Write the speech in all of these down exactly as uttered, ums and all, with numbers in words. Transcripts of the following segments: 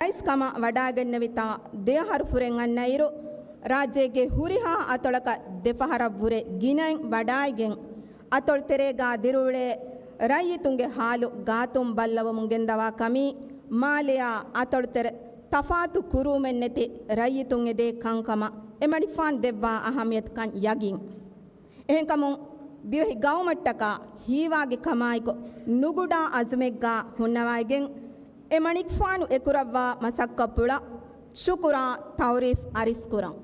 ރައީސް ކަމަށް ވަޑައިގެންނެވިތާ ދެއަހަރު ފުރެން އަންނައިރު، ރާއްޖޭގެ ހުރިހާ އަތޮޅަކަށް ދެފަހަރަށްވުރެ ގިނައިން ވަޑައިގެން، އަތޮޅުތެރޭގާ ދިރިއުޅޭ ރައްޔިތުންގެ ހާލު ގާތުން ބައްލަވަމުން ގެންދަވާ ކަމީ، މާލެއާ އަތޮޅުތެރެ ތަފާތު ކުރުވުމެއްނެތި ރައްޔިތުން އެދޭ ކަންކަމަށް އެމަނިކުފާނު ދެއްވާ އަހައްމިޔަތުކަން ޔަގީން. އެހެންކަމުން، ދިވެހި ގައުމަށްޓަކާ ހީވާގި ކަމާއެކު ނުގުޑާ އަޒުމެއްގާ ހުންނަވައިގެން، އެ މަނިކުފާނު އެކުރައްވާ މަސައްކަތްޕުޅަށް ޝުކުރާ ތައުރީފް އަރިސްކުރަން.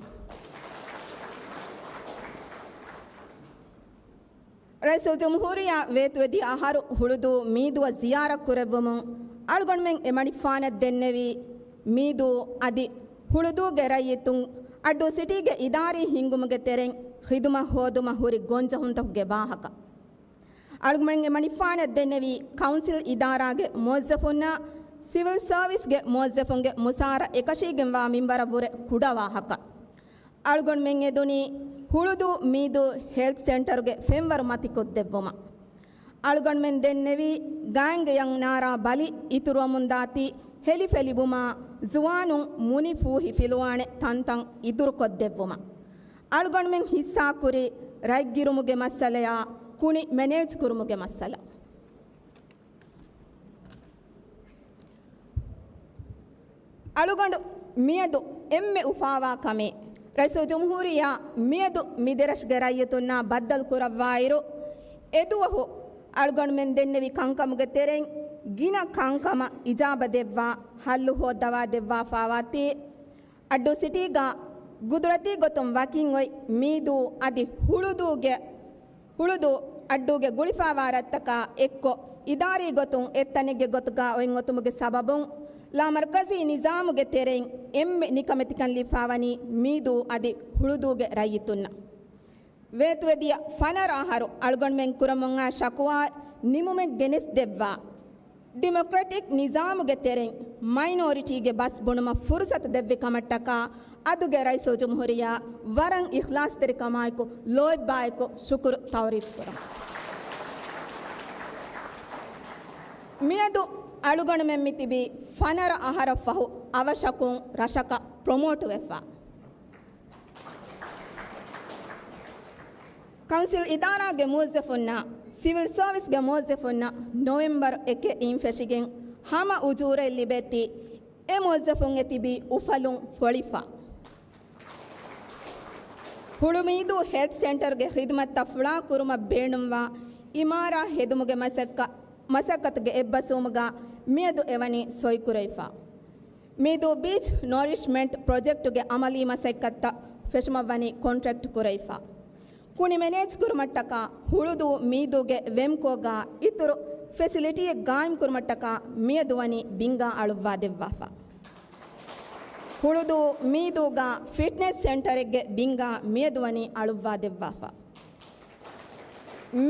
ރައީސުލްޖުމްހޫރިއްޔާ ވޭތުވެދިޔަ އަހަރު ހުޅުދޫ މީދުއަށް ޒިޔާރަތް ކުރެއްވުމުން އަޅުގަނޑުމެން އެ މަނިކުފާނަށް ދެންނެވީ މީދޫ އަދި ހުޅުދޫގެ ރައްޔިތުން އައްޑޫ ސިޓީގެ އިދާރީ ހިންގުމުގެ ތެރެއިން ޚިދުމަތް ހޯދުމަށް ހުރި ގޮންޖެހުންތަކުގެ ވާހަކަ. އަޅުގަނޑުމެން އެ މަނިކުފާނަށް ދެންނެވީ ކައުންސިލް އިދާރާގެ މުވައްޒަފުންނާ ސިވިލް ސަރވިސްގެ މުވައްޒަފުންގެ މުސާރަ އެކަށީގެންވާ މިންވަރަށްވުރެ ކުޑަ ވާހަކަ. އަޅުގަނޑުމެން އެދުނީ ހުޅުދޫ މީދޫ ހެލްތް ސެންޓަރުގެ ފެންވަރު މަތިކޮށްދެއްވުމަށް. އަޅުގަނޑުމެން ދެންނެވީ ގާތްގަނޑަށް ނާރާ ބަލި އިތުރުވަމުންދާތީ ހެލިފެލިވުމާ ޒުވާނުން މުނިފޫހި ފިލުވާނެ ތަންތަން އިތުރުކޮށްދެއްވުމަށް. އަޅުގަނޑުމެން ހިއްސާކުރީ ރަތް ގިރުމުގެ މައްސަލަޔާ ކުނި މެނޭޖް ކުރުމުގެ މައްސަލަ. އަޅުގަނޑު މިއަދު އެންމެ އުފާވާ ކަމެއް، ރައީސުލްޖުމްހޫރިއްޔާ މިއަދު މި ދެރަށުގެ ރައްޔިތުންނާ ބައްދަލު ކުރައްވާއިރު، އެދުވަހު އަޅުގަނޑުމެން ދެންނެވި ކަންކަމުގެ ތެރެއިން ގިނަ ކަންކަމަށް އިޖާބަ ދެއްވާ، ހައްލު ހޯއްދަވާ ދެއްވާފާވާތީ، އައްޑޫ ސިޓީގަ ގުދުރަތީ ގޮތުން ވަކިން އޮތް މީދޫ އަދި ހުޅުދޫގެ، ހުޅުދޫ އައްޑޫގެ ގުޅިފާވާ ރަށްތަކާ އެއްކޮށް، އިދާރީ ގޮތުން އެއްތަނެއްގެ ގޮތުގަ އޮތް އޮތުމުގެ ސަބަބުން، ލާމަރުކަޒީ ނިޒާމުގެ ތެރެއިން އެންމެ ނިކަމެތިކަން ލިބިފާވަނީ މީދޫ އަދި ހުޅުދޫގެ ރައްޔިތުންނަށް. ވޭތުވެދިޔަ ފަނަރަ އަހަރު އަޅުގަނޑުމެން ކުރަމުންއާ ޝަކުވާ ނިމުމެއް ގެނެސްދެއްވާ، ޑިމޮކްރެޓިކް ނިޒާމުގެ ތެރެއިން މައިނޯރިޓީގެ ބަސް ބުނުމަށް ފުރުސަތު ދެއްވި ކަމަށްޓަކާ އަދުގެ ރައީސުލްޖުމްހޫރިއްޔާ ވަރަށް އިޚްލާޞްތެރިކަމާއެކު ލޯތްބާއެކު ޝުކުރު ތައުރީފް ކުރަން. މިއަދު އަޅުގަނޑުމެން މިތިބީ ފަނަރަ އަހަރަށްފަހު އަވަށަކުން ރަށަކަށް ޕްރޮމޯޓުވެފަ. ކައުންސިލް އިދާރާގެ މުވައްޒަފުންނާ ސިވިލް ސަރވިސްގެ މުވައްޒަފުންނަށް ނޮވެމްބަރު އެކެއް އިން ފެށިގެން ހަމަ އުޖޫރައެއް ލިބޭތީ، އެ މުވައްޒަފުން އެ ތިބީ އުފަލުން ފޮޅިފަ. ހުޅުމީދޫ ހެލްތް ސެންޓަރުގެ ޚިދުމަތްތައް ފުޅާކުރުމަށް ބޭނުންވާ އިމާރާތް ހެދުމުގެ މަސައްކަ، މަސައްކަތުގެ އެއްބަސްވުމުގަ މިއަދު އެވަނީ ސޮއިކުރެވިފަ. މީދޫ ބީޗް ނޮރިޝްމަންޓް ޕްރޮޖެކްޓުގެ އަމަލީ މަސައްކަތްތައް ފެށުމަށްވަނީ ކޮންޓްރެކްޓް ކުރެވިފަ. ކުނި މެނޭޖް ކުރުމަށްޓަކާ ހުޅުދޫ މީދޫގެ ވެމްކޯގާ އިތުރު ފެސިލިޓީއެއް ގާއިމް ކުރުމަށްޓަކާ މިއަދު ވަނީ ބިންގާ އަޅުއްވާ ދެއްވާފަ. ހުޅުދޫ މީދޫގާ ފިޓްނެސް ސެންޓަރެއްގެ ބިންގާ މިއަދު ވަނީ އަޅުއްވާ ދެއްވާފަ.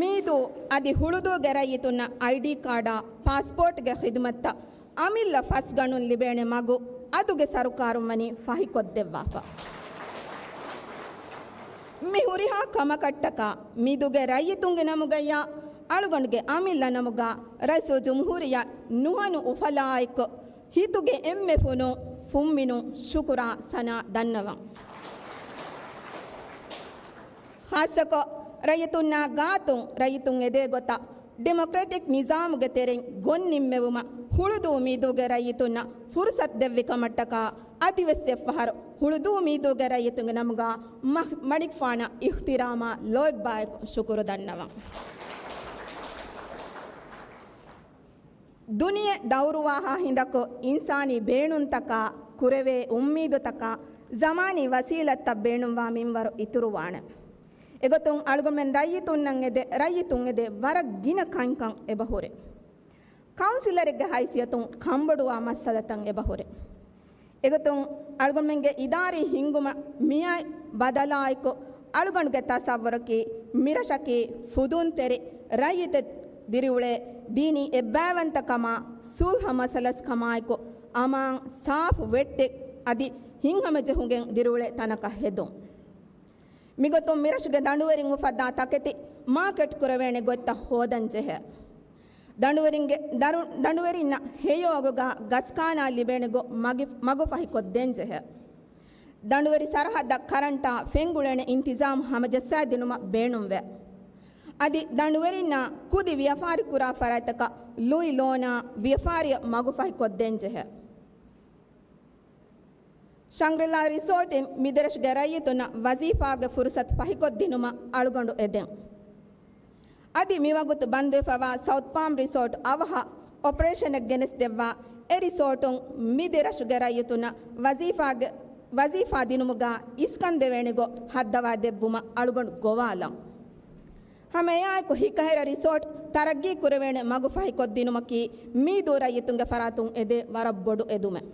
މީދޫ އަދި ހުޅުދޫގެ ރައްޔިތުންނަށް އައިޑީ ކާޑާ، ޕާސްޕޯޓްގެ ޚިދުމަތްތައް އަމިއްލަ ފަސް ގަނޑުން ލިބޭނެ މަގު އަދުގެ ސަރުކާރުން ވަނީ ފަހިކޮށްދެއްވާފަ. މި ހުރިހާ ކަމަކަށްޓަކާ މީދޫގެ ރައްޔިތުންގެ ނަމުގައްޔާ އަޅުގަނޑުގެ އަމިއްލަ ނަމުގާ ރައީސުލްޖުމްހޫރިއްޔާ ނުހަނު އުފަލާއެކު ހިތުގެ އެންމެ ފުނު ފުންމިނުން ޝުކުރާ ސަނާ ދަންނަވަން. ޚާއްޞަކޮށް، ރައްޔިތުންނާ ގާތުން ރައްޔިތުން އެދޭ ގޮތަށް، ޑިމޮކްރެޓިކް ނިޒާމުގެ ތެރެއިން ގޮން ނިންމެވުމަށް ހުޅުދޫ މީދޫގެ ރައްޔިތުންނަށް ފުރުސަތު ދެއްވި ކަމަށްޓަކާ، އަދިވެސް އެއްފަހަރު ހުޅުދޫ މީދޫގެ ރައްޔިތުންގެ ނަމުގާ މަ-، މަނިކުފާނަށް އިޙްތިރާމާ ލޯތްބާއެކު ޝުކުރު ދަންނަވަން. ދުނިޔެ ދައުރުވާހާ ހިނދަކު އިންސާނީ ބޭނުންތަކާ، ކުރެވޭ އުއްމީދުތަކާ، ޒަމާނީ ވަސީލަތްތައް ބޭނުންވާ މިންވަރު އިތުރުވާނެ. އެގޮތުން އަޅުގަނޑުމެން ރައްޔިތުންނަށް އެދެ، ރައްޔިތުން އެދޭ ވަރަށް ގިނަ ކަންކަން އެބަހުރޭ. ކައުންސިލަރެއްގެ ހައިސިއްޔަތުން ކަންބޮޑުވާ މައްސަލަތައް އެބަހުރޭ. އެގޮތުން އަޅުގަނޑުމެންގެ އިދާރީ ހިންގުމަށް މިއައި ބަދަލާއެކު، އަޅުގަނޑުގެ ތަސައްވަރަކީ މިރަށަކީ ފުދުންތެރި ރައްޔިތެއް ދިރިއުޅޭ ދީނީ އެއްބައިވަންތަކަމާ، ސުލްހަ މަސަލަސް ކަމާއެކު، އަމާން، ސާފު ވެއްޓެއް އަދި ހިތްހަމަޖެހުގެން ދިރިއުޅޭ ތަނަކަށް ހެދުން. މިގޮތުން މިރަށުގެ ދަނޑުވެރިން އުފައްދާ ތަކެތި މާކެޓް ކުރެވޭނެ ގޮތްތައް ހޯދަން ޖެހޭ. ދަނޑުވެރިންގެ ދަރު-، ދަނޑުވެރިންނަށް ހެޔޮ އަގުގަ ގަސްކާނާ ލިބޭނެ ގޮ-، މަގި-، މަގުފަހިކޮށްދޭންޖެހޭ. ދަނޑުވެރި ސަރަހައްދަށް ކަރަންޓާ ފެންގުޅޭނެ އިންތިޒާމް ހަމަޖައްސާދިނުމަށް ބޭނުންވޭ. އަދި ދަނޑުވެރިންނާ ކުދި ވިޔަފާރިކުރާ ފަރާތްތަކަށް ލުއި ލޯނާ ވިޔަފާރިއަށް މަގުފަހިކޮށްދޭންޖެހޭ. ޝަންގްރިލާ ރިސޯޓްއިން މިދެރަށުގެ ރައްޔިތުންނަށް ވަޒީފާގެ ފުރުސަތު ފަހިކޮށްދިނުމަށް އަޅުގަނޑު އެދެން. އަދި މިވަގުތު ބަންދުވެފަވާ ސައުތް ޕާމް ރިސޯޓް އަވަހަށް އޮޕަރޭޝަނެއް ގެނެސްދެއްވާ، އެ ރިސޯޓުން މިދެރަށުގެ ރައްޔިތުންނަށް ވަޒީފާގެ، ވަޒީފާ ދިނުމުގަ އިސްކަންދެވޭނެ ގޮތް ހައްދަވާދެއްވުމަށް އަޅުގަނޑު ގޮވާލަން. ހަމައެއާއެކު ހިކަހެރަ ރިސޯޓް ތަރައްގީ ކުރެވޭނެ މަގު ފަހިކޮށްދިނުމަކީ މީދޫ ރައްޔިތުންގެ ފަރާތުން އެދޭ ވަރަށް ބޮޑު އެދުމެއް.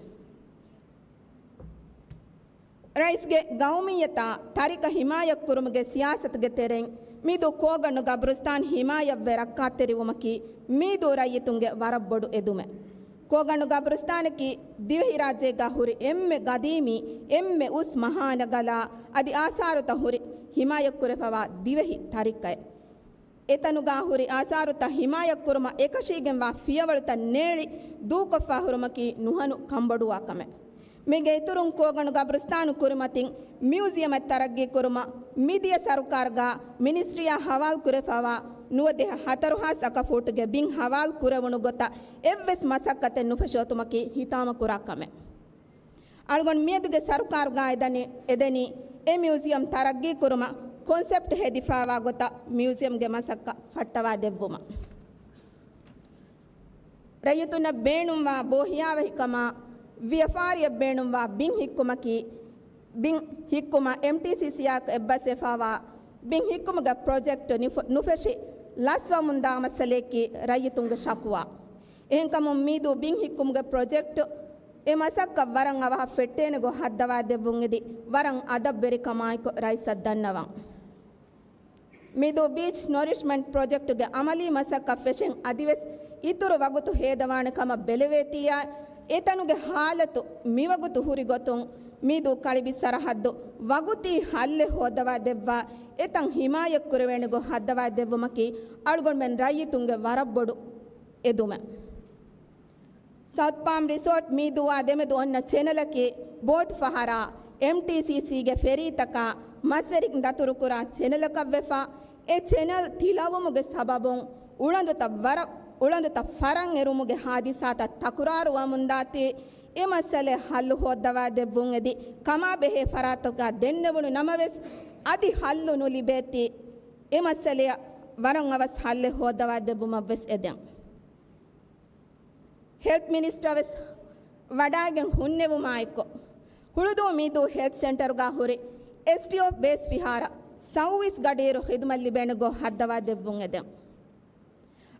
ރައީސްގެ ގައުމިއްޔަތާ ތަރިކަ ހިމާޔަތްކުރުމުގެ ސިޔާސަތުގެ ތެރެއިން މިދޫ ކޯގަނޑު ގަބްރުސްތާން ހިމާޔަތްވެ ރައްކާތެރިވުމަކީ މީދޫ ރައްޔިތުންގެ ވަރަށް ބޮޑު އެދުމެއް. ކޯގަނޑު ގަބްރުސްތާނަކީ ދިވެހިރާއްޖޭގަ ހުރި އެންމެ ގަދީމީ، އެންމެ އުސް މަހާނަގަލާ އަދި އާސާރުތައް ހުރި ހިމާޔަތްކުރެފަވާ ދިވެހި ތަރިކައެއް. އެތަނުގާ ހުރި އާސާރުތައް ހިމާޔަތްކުރުމަށް އެކަށީގެންވާ ފިޔަވަޅުތައް ނޭޅި ދޫކޮށްފާ ހުރުމަކީ ނުހަނު ކަންބޮޑުވާ ކަމެއް. މީގެ އިތުރުން ކޯގަނޑު ގަބްރުސްތާނު ކުރިމަތިން މިއުޒިއަމެއް ތަރައްގީ ކުރުމަށް މިދިޔަ ސަރުކާރުގާ މިނިސްޓްރީއާ ހަވާލު ކުރެފަވާ ނުވަދިހަ ހަތަރު ހާސް އަކަ ފޫޓުގެ ބިން ހަވާލު ކުރެވުނު ގޮތަށް އެއްވެސް މަސައްކަތެއް ނުފެށިއޮތުމަކީ ހިތާމަކުރާ ކަމެއް. އަޅުގަނޑު މިއަދުގެ ސަރުކާރުގާ އެދަނީ، އެދެނީ އެ މިއުޒިއަމް ތަރައްގީ ކުރުމަށް ކޮންސެޕްޓް ހެދިފާވާ ގޮތަށް މިއުޒިއަމްގެ މަސައްކަތް ފައްޓަވާ ދެއްވުމަށް. ރައްޔިތުންނަށް ބޭނުންވާ ބޯހިޔާވަހިކަމާ، ވިޔަފާރިއަށް ބޭނުންވާ ބިން ހިއްކުމަކީ، ބިން ހިއްކުމަށް އެމްޓީސީސީއާއެކު އެއްބަސްވެފާވާ ބިން ހިއްކުމުގެ ޕްރޮޖެކްޓް ނުފު-، ނުފެށި ލަސްވަމުންދާ މައްސަލަޔަކީ ރައްޔިތުންގެ ޝަކުވާ. އެހެންކަމުން މީދޫ ބިން ހިއްކުމުގެ ޕްރޮޖެކްޓް އެ މަސައްކަތް ވަރަށް އަވަހަށް ފެއްޓޭނެ ގޮތް ހައްދަވާ ދެއްވުން އެދި ވަރަށް އަދަބްވެރިކަމާއެކު ރައީސަށް ދަންނަވަން. މިދޫ ބީޗް ނޮރިޝްމަންޓް ޕްރޮޖެކްޓުގެ އަމަލީ މަސައްކަތް ފެށެން އަދިވެސް އިތުރު ވަގުތު ހޭދަވާނެ ކަމަށް ބެލެވޭތީއާ، އެތަނުގެ ހާލަތު މިވަގުތު ހުރި ގޮތުން މިދޫ ކަޅިބި ސަރަހައްދު ވަގުތީ ހައްލެއް ހޯއްދަވާ ދެއްވާ، އެތަން ހިމާޔަތްކުރެވޭނެ ގޮތް ހައްދަވާ ދެއްވުމަކީ އަޅުގަނޑުމެން ރައްޔިތުންގެ ވަރަށް ބޮޑު އެދުމެއް. ސައުތް ޕާމް ރިސޯޓް މީދޫއާ ދެމެދު އޮންނަ ޗެނަލަކީ ބޯޓް ފަހަރާ، އެމްޓީސީސީގެ ފެރީތަކާ މަސްވެރިން ދަތުރުކުރާ ޗެނަލަކަށްވެފަ. އެ ޗެނަލް ތިލަވުމުގެ ސަބަބުން އުޅަނދުތައް ވަރަށް، އުޅަނދުތައް ފަރަން އެރުމުގެ ހާދިސާތައް ތަކުރާރުވަމުންދާތީ، އެ މައްސަލައަށް ހައްލު ހޯއްދަވާ ދެއްވުން އެދި، ކަމާބެހޭ ފަރާތަކާ ދެންނެވުނު ނަމަވެސް، އަދި ހައްލު ނުލިބޭތީ، އެ މައްސަލައަށް ވަރަށް އަވަސް ހައްލެއް ހޯއްދަވާ ދެއްވުމަށްވެސް އެދެން. ހެލްތް މިނިސްޓަރ ވެސް ވަޑައިގެން ހުންނެވުމާއެކު، ހުޅުދޫ މީދޫ ހެލްތް ސެންޓަރުގާ ހުރި އެސްޑީއޯ ބޭސް ފިހާރަ ސައުވީސް ގަޑިއިރު ޚިދުމަތް ލިބޭނެ ގޮތް ހައްދަވާ ދެއްވުން އެދެން.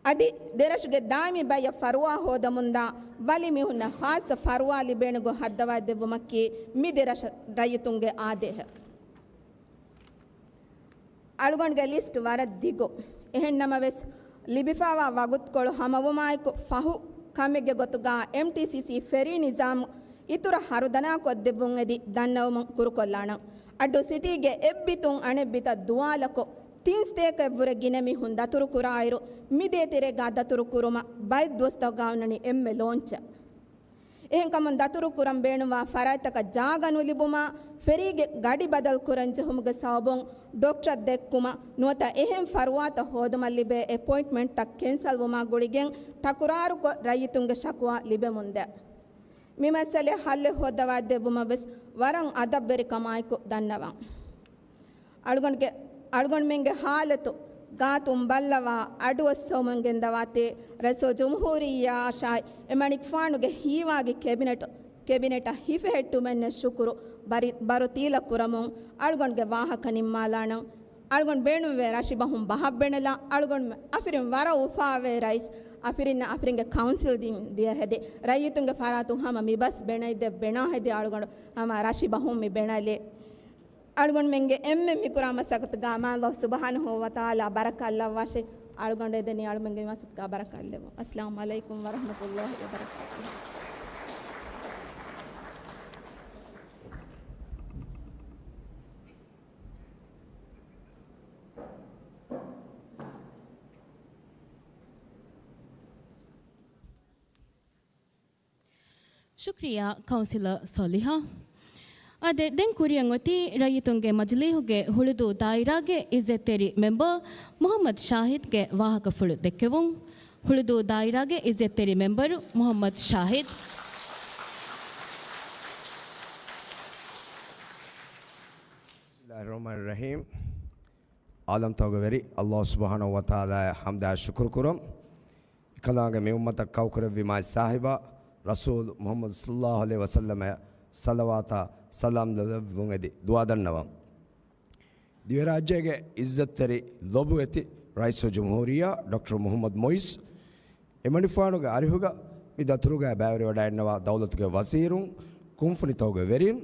އަދި ދެރަށުގެ ދާއިމީ ބައްޔަށް ފަރުވާ ހޯދަމުންދާ ވަލި މީހުންނަށް ޚާއްޞަ ފަރުވާ ލިބޭނެ ގޮތް ހައްދަވާ ދެއްވުމަކީ މި ދެރަށަށް ރައްޔިތުންގެ އާދޭހެއް. އަޅުގަނޑުގެ ލިސްޓް ވަރަށް ދިގު. އެހެން ނަމަވެސް، ލިބިފާވާ ވަގުތުކޮޅު ހަމަވުމާއެކު، ފަހު ކަމެއްގެ ގޮތުގާ އެމްޓީސީސީ ފެރީ ނިޒާމު އިތުރަށް ހަރުދަނާ ކޮށްދެއްވުން އެދި ދަންނަވަމުން ކުރުކޮށްލާނަން. އައްޑޫ ސިޓީގެ އެއްބިތުން އަނެއްބިތައް ދުވާލަކޮށް، ތިން ސަތޭކައަށްވުރެ ގިނަ މީހުން ދަތުރުކުރާއިރު، މި ދޭތެރޭގާ ދަތުރުކުރުމަށް ބައެއް ދުވަސްތަކުގާ އޮންނަނީ އެންމެ ލޯންޗެއް. އެހެންކަމުން ދަތުރު ކުރަން ބޭނުންވާ ފަރާތްތަކަށް ޖާގަ ނުލިބުމާ، ފެރީގެ ގަޑި ބަދަލު ކުރަން ޖެހުމުގެ ސަބަބުން ޑޮކްޓަރ ދެއްކުމަށް ނުވަތަ އެހެން ފަރުވާތައް ހޯދުމަށް ލިބޭ އެޕޮއިންޓްމަންޓްތައް ކެންސަލްވުމާ ގުޅިގެން ތަކުރާރުކޮށް ރައްޔިތުންގެ ޝަކުވާ ލިބެމުންދޭ. މި މައްސަލައަށް ހައްލެއް ހޯއްދަވާ ދެއްވުމަށް ވެސް ވަރަށް އަދަބްވެރިކަމާއެކު ދަންނަވަން. އަޅުގަނޑުގެ، އަޅުގަނޑުމެންގެ ހާލަތު ގާތުން ބައްލަވާ އަޑުއައްސަވަމުން ގެންދަވާތީ، ރައީސުލްޖުމްހޫރިއްޔާއާއި އެމަނިކުފާނުގެ ހީވާގި ކެބިނެޓު، ކެބިނެޓަށް ހިފެހެއްޓުމެއްނެތް ޝުކުރު ބަރި-، ބަރު ތީލަ ކުރަމުން އަޅުގަނޑުގެ ވާހަކަ ނިންމާލާނަން. އަޅުގަނޑު ބޭނުންވޭ ރަށި ބަހުން ބަހަށް ބެނެލާ، އަޅުގަނޑު އަފިރިން ވަރަށް އުފާވޭ ރައީސް، އަފިރިންނަށް އަފިރިންގެ ކައުންސިލް ދިން ދިޔަ ހެދި، ރައްޔިތުންގެ ފަރާތުން ހަމަ މި ބަސް ބެނައިދެ ބެނާ ހެދި އަޅުގަނޑު ހަމަ ރަށި ބަހުން މި ބެނަލީ. އަޅުގަނޑުމެންގެ އެންމެ މިކުރާ މަސައްކަތުގަ މާ ﷲ ސުބްޙާނަހޫ ވަތަޢާލާ ބަރަކާތް ލައްވާށި. އަޅުގަނޑު އެދެނީ އަޅުމެންގެ މަސައްކަތުގަ ބަރަކާތް ލެއްވުން. އައްސަލާމު ޢަލައިކުމް ވަރަޙްމަތުﷲ ވަބަރަކާތުހު. ޝުކްރިއްޔާ ކައުންސިލަރ ސޮލިހާ. އާދެ، ދެން ކުރިއަށް އޮތީ ރައްޔިތުންގެ މަޖިލީހުގެ ހުޅުދޫ ދާއިރާގެ އިއްޒަތްތެރި މެމްބަރ މުޙައްމަދު ޝާހިދްގެ ވާހަކަފުޅު ދެއްކެވުން. ހުޅުދޫ ދާއިރާގެ އިއްޒަތްތެރި މެމްބަރު މުޙައްމަދު ޝާހިދް. ބިސްމިއްލާހިއްރަޙްމާނިއްރަޙީމް. ޢާލަމްތަކުގެ ވެރި ﷲ ސުބްޙާނަހޫ ވަތަޢާލާއަށް ޙަމްދާ ޝުކުރު ކުރަން. އެކަލާނގެ މި އުއްމަތަށް ކައުކުރެއްވި މާތް ސާހިބާ ރަސޫލު މުޙައްމަދު ޞައްލައްލާހު ޢަލައިހި ވަސައްލަމައަށް ޞަލަވާތާ ސަލާމް ލެއްވުން އެދި ދުޢާ ދަންނަވަން. ދިވެހިރާއްޖޭގެ އިއްޒަތްތެރި ލޮބުވެތި ރައީސުލްޖުމްހޫރިއްޔާ ޑޮކްޓަރ މުޙައްމަދު މުޢިއްޒު، އެމަނިކުފާނުގެ އަރިހުގަ މި ދަތުރުގައި ބައިވެރިވަޑައިންނަވާ ދައުލަތުގެ ވަޒީރުން، ކުންފުނިތަކުގެ ވެރިން،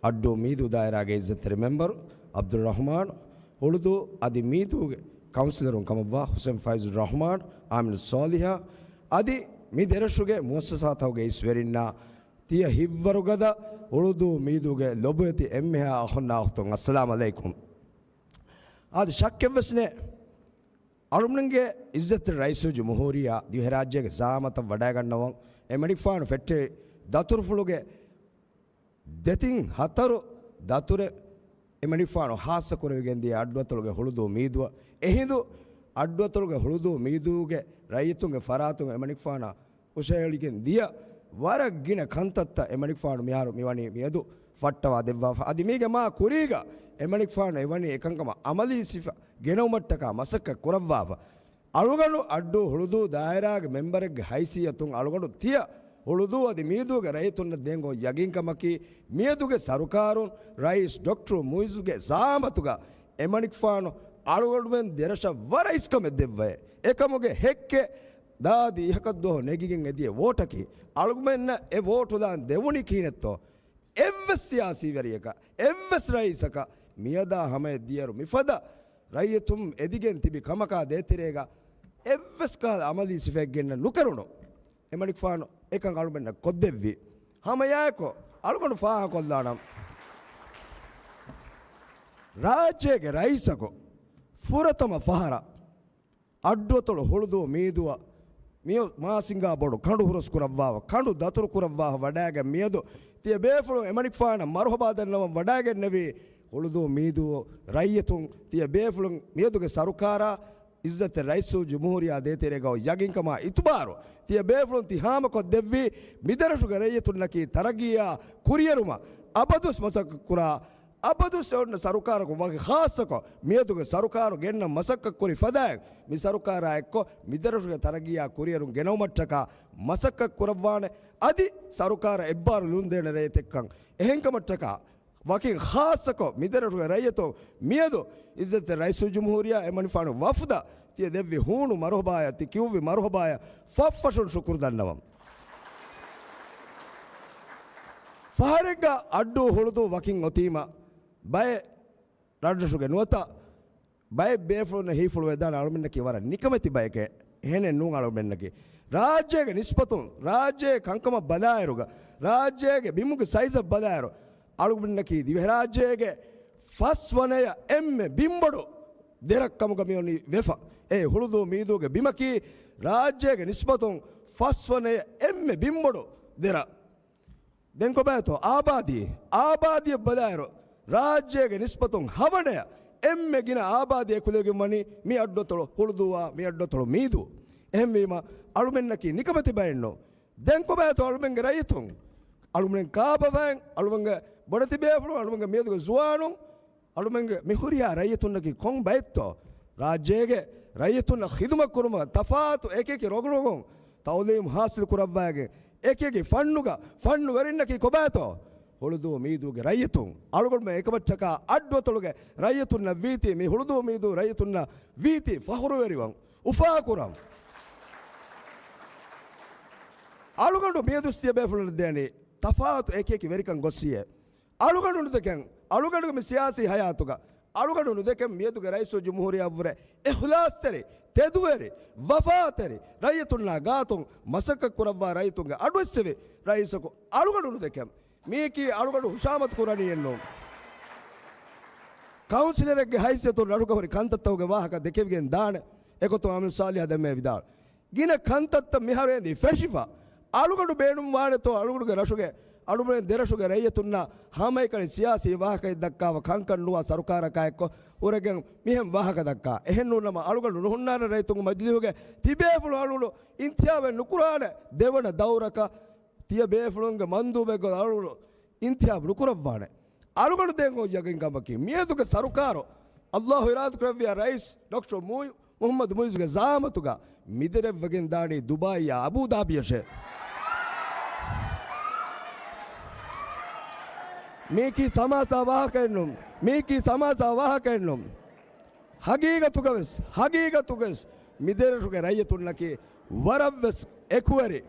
އައްޑޫ މީދޫ ދާއިރާގެ އިއްޒަތްތެރި މެމްބަރު ޢަބްދުއްރަޙްމާން، ހުޅުދޫ އަދި މީދޫގެ ކައުންސިލަރުން ކަމަށްވާ ޙުސެން ފައިޒުއްރަޙްމާން، އާމިނު ޞާލިޙާ، އަދި މި ދެރަށުގެ މުއައްސަސާތަކުގެ އިސް ވެރިންނާ، ތިޔަ ހިތްވަރުގަދަ ހުޅުދޫ މީދޫގެ ލޮބުވެތި އެންމެހާ އަޚުންނާ އުޚްތުން، އައްސަލާމް ޢަލައިކުމް. އާދެ، ޝައްކެއްވެސް ނެތް. އަޅުގަނޑުގެ އިއްޒަތްތެރި ރައީސުލްޖުމްހޫރިއްޔާ ދިވެހިރާއްޖޭގެ ޒަޢާމަތަށް ވަޑައިގަންނަވަން އެމަނިކުފާނު ފެއްޓެވި ދަތުރުފުޅުގެ ދެތިން ހަތަރު ދަތުރެއް އެމަނިކުފާނު ޚާއްޞަ ކުރެވިގެން ދިޔަ އައްޑުއަތޮޅުގެ ހުޅުދޫ މީދުއަށް. އެހިނދު އައްޑުއަތޮޅުގެ ހުޅުދޫ މީދޫގެ ރައްޔިތުންގެ ފަރާތުން އެމަނިކުފާނަށް ހުށަހެޅިގެން ދިޔަ ވަރަށް ގިނަ ކަންތައްތައް އެމަނިކުފާނު މިހާރު މިވަނީ މިއަދު ފައްޓަވާ ދެއްވާފަ. އަދި މީގެ މާ ކުރީގަ އެމަނިކުފާނު އެވަނީ އެކަންކަމަށް ޢަމަލީ ސިފަ ގެނައުމަށްޓަކާ މަސައްކަތް ކުރައްވާފަ. އަޅުގަނޑު އައްޑޫ ހުޅުދޫ ދާއިރާގެ މެމްބަރެއްގެ ހައިސިއްޔަތުން އަޅުގަނޑު ތިޔަ ހުޅުދޫ އަދި މީދޫގެ ރައްޔިތުންނަށް ދޭން އޮތް ޔަގީންކަމަކީ، މިއަދުގެ ސަރުކާރުން ރައީސް ޑޮކްޓަރު މުޢިއްޒުގެ ޒަޢާމަތުގަ އެމަނިކުފާނު އަޅުގަނޑުމެން ދެރަށަށް ވަރަށް އިސްކަމެއް ދެއްވައޭ. އެކަމުގެ ހެއްކެއް ދާދި އިހަކަށްދުވަހު ނެގިގެން އެދިޔަ ވޯޓަކީ، އަޅުގަނޑުމެންނަށް އެ ވޯޓުލާން ދެވުނީ ކިހިނެއްތޯ؟ އެއްވެސް ސިޔާސީ ވެރިޔަކަށް، އެއްވެސް ރައީސަކަށް މިއަދާ ހަމަޔަށް ދިޔައިރު މިފަދަ ރައްޔިތުން އެދިގެން ތިބި ކަމަކާ ދޭތެރޭގަ އެއްވެސް ކަހަލަ ޢަމަލީ ސިފައެއް ގެންނަން ނުކެރުނު. އެމަނިކުފާނު އެކަން އަޅުމެންނަށް ކޮށްދެއްވި. ހަމައެއާއެކު އަޅުގަނޑު ފާހަގަކޮށްލާނަން. ރާއްޖޭގެ ރައީސަކު ފުރަތަމަ ފަހަރަށް އައްޑުއަތޮޅު ހުޅުދޫ މީދުއަށް މިއޮ މާސިނގާ ބޮޑު ކަނޑު ހުރަސް ކުރައްވާފަ، ކަނޑު ދަތުރު ކުރައްވާފަ ވަޑައިގެން މިއަދު ތިޔަ ބޭފުޅުން އެމަނިކުފާނަށް މަރުޙަބާ ދަންނަވަން ވަޑައިގެންނެވީ ހުޅުދޫ މީދޫ ރައްޔިތުން. ތިޔަ ބޭފުޅުން މިއަދުގެ ސަރުކާރާ އިއްޒަތްތެރި ރައީސުލްޖުމްހޫރިއްޔާ ދޭތެރޭގަ އޮތް ޔަގީންކަމާ އިތުބާރު ތިޔަ ބޭފުޅުން ތި ހާމަކޮށްދެއްވީ މިދެރަށުގެ ރައްޔިތުންނަކީ ތަރައްގީއާ ކުރިއެރުމަށް އަބަދުވެސް މަސައްކަތްކުރާ، އަބަދުވެސް އެ އޮންނަ ސަރުކާރަކުން ވަކި ޚާއްޞަކޮށް މިއަދުގެ ސަރުކާރު ގެންނަން މަސައްކަތްކުރި ފަދައިން މި ސަރުކާރާ އެއްކޮށް މިދެރަށުގެ ތަރައްގީއާ ކުރިއެރުން ގެނައުމަށްޓަކާ މަސައްކަތްކުރައްވާނެ. އަދި ސަރުކާރަށް އެއްބާރު ލުންދޭނެ ރައްޔިތެއްކަން އެހެންކަމަށްޓަކާ ވަކިން ޚާއްޞަކޮށް މިދެރަށުގެ ރައްޔިތުން މިއަދު އިއްޒަތްތެރި ރައީސުލްޖުމްހޫރިއްޔާ އެމަނިކުފާނު ވަފްދަށް ތިޔަ ދެއްވި ހޫނު މަރުޙަބާއަށް ތި ކިޔުއްވި މަރުޙަބާއަށް ފަށްފަށުން ޝުކުރު ދަންނަވަން. ފަހަރެއްގަ އައްޑޫ ހުޅުދޫ ވަކިން އޮތީމަ ބައެއް ރަށްރަށުގެ ނުވަތަ ބައެއް ބޭފުޅުންނަށް ހީފުޅުވެދާނެ އަޅުމެންނަކީ ވަރަށް ނިކަމެތި ބައެކޭ. އެހެނެއް ނޫން އަޅުމެންނަކީ. ރާއްޖޭގެ ނިސްބަތުން، ރާއްޖޭ ކަންކަމަށް ބަލާއިރުގަ، ރާއްޖޭގެ ބިމުގެ ސައިޒަށް ބަލާއިރު، އަޅުގަނޑަކީ ދިވެހިރާއްޖޭގެ ފަސްވަނަޔަށް އެންމެ ބިންބޮޑު ދެރަށް ކަމުގަ މިއޮންނަ ވެފަ. އެ ހުޅުދޫ މީދޫގެ ބިމަކީ ރާއްޖޭގެ ނިސްބަތުން ފަސްވަނަޔަށް އެންމެ ބިންބޮޑު ދެރަށް. ދެން ކޮބާތޯ އާބާދީ؟ އާބާދީއަށް ބަލާއިރު، ރާއްޖޭގެ ނިސްބަތުން ހަވަނަޔަށް އެންމެ ގިނަ އާބާދީ އެކުލެވިގެން ވަނީ މި އައްޑުއަތޮޅު ހުޅުދޫއާ މި އައްޑުއަތޮޅު މީދޫ. އެހެންވީމަ، އަޅުމެންނަކީ ނިކަމެތި ބައެއްނު. ދެން ކޮބާތޯ އަޅުމެންގެ ރައްޔިތުން؟ އަޅުމެން ކާބަވައިން، އަޅުމެންގެ ބޮޑެތި ބޭފުޅުން، އަޅުމެންގެ މިއަދުގެ ޒުވާނުން، އަޅުމެންގެ މި ހުރިހާ ރައްޔިތުންނަކީ ކޮން ބައެއްތޯ؟ ރާއްޖޭގެ ރައްޔިތުންނަށް ޚިދުމަތް ކުރުމަށް ތަފާތު އެކިއެކި ރޮގުރޮގުން ތައުލީމު ޙާޞިލު ކުރައްވައިގެން، އެކިއެކި ފަންނުގަ ފަންނުވެރިންނަކީ ކޮބާތޯ؟ ހުޅުދޫ މީދޫގެ ރައްޔިތުން. އަޅުގަނޑުމެން އެކަމަށްޓަކާ އައްޑުއަތޮޅުގެ ރައްޔިތުންނަށް ވީތީ، މި ހުޅުދޫ މީދޫ ރައްޔިތުންނަށް ވީތީ ފަޚުރުވެރިވަން، އުފާކުރަން. އަޅުގަނޑު މިއަދު ތިޔަ ބޭފުޅުންނަށް ދޭނީ ތަފާތު އެކިއެކި ވެރިކަން ގޮއްސިއޭ. އަޅުގަނޑު ނުދެކެން، އަޅުގަނޑުގެ މި ސިޔާސީ ޙަޔާތުގަ އަޅުގަނޑު ނުދެކެން މިއަދުގެ ރައީސުލްޖުމްހޫރިއްޔާއަށްވުރެ އިޚްލާޞްތެރި، ތެދުވެރި، ވަފާތެރި ރައްޔިތުންނާ ގާތުން މަސައްކަތް ކުރައްވާ ރައްޔިތުންގެ އަޑުއެއްސެވި ރައީސަކު އަޅުގަނޑު ނުދެކެން. މީކީ އަޅުގަނޑު ހުށާމަތު ކުރަނީއެއްނޫން. ކައުންސިލަރެއްގެ ހައިސިއްޔަތުން ރަށުގަ ހުރި ކަންތައްތަކުގެ ވާހަކަ ދެކެވިގެން ދާނެ. އެގޮތުން އާމިނު ޞާލިޙާ ދެންމެ ވިދާޅު. ގިނަ ކަންތައްތައް މިހާރު އެދި ފެށިފަ. އަޅުގަނޑު ބޭނުންވާނެތޯ އަޅުގަނޑުގެ ރަށުގެ، އަޅުގަނޑު ދެރަށުގެ ރައްޔިތުންނަށް ހަމައެކަނި ސިޔާސީ ވާހަކައެއް ދައްކާފަ ކަންކަން ނުވާ ސަރުކާރަކާއެއްކޮށް ހުރެގެން މިހެން ވާހަކަ ދައްކާ. އެހެންނޫންނަމަ އަޅުގަނޑު ނުހުންނާނެ ރައްޔިތުންގެ މަޖިލީހުގެ ތިބޭފުޅުން އަޅުގަނޑު އިންތިހާބެއް ނުކުރާނެ ދެވަނަ ދައުރަކަށް ތިޔަބޭފުޅުންގެ މަންދޫބެއްގަ އަޅުގަނޑު އިންތިހާބު ނުކުރައްވާނެ. އަޅުގަނޑު ދޭން އޮތް ޔަގީންކަމަކީ މިއަދުގެ ސަރުކާރު ﷲ އިރާދަކުރެއްވިޔާ ރައީސް ޑޮކްޓަރ މު-، މުޙައްމަދު މުޢިއްޒުގެ ޒަޢާމަތުގަ މިދެރަށްވެގެން ދާނީ ދުބާއީއާ އަބޫދާބީއަށޭ. މީކީ ސަމާސާ ވާހަކައެއްނު. މީކީ ސަމާސާ ވާހަކައެއްނު. ހަގީގަތުގަވެސް، ހަގީގަތުގަވެސް މިދެރަށުގެ ރައްޔިތުންނަކީ ވަރަށްވެސް އެކުވެރި،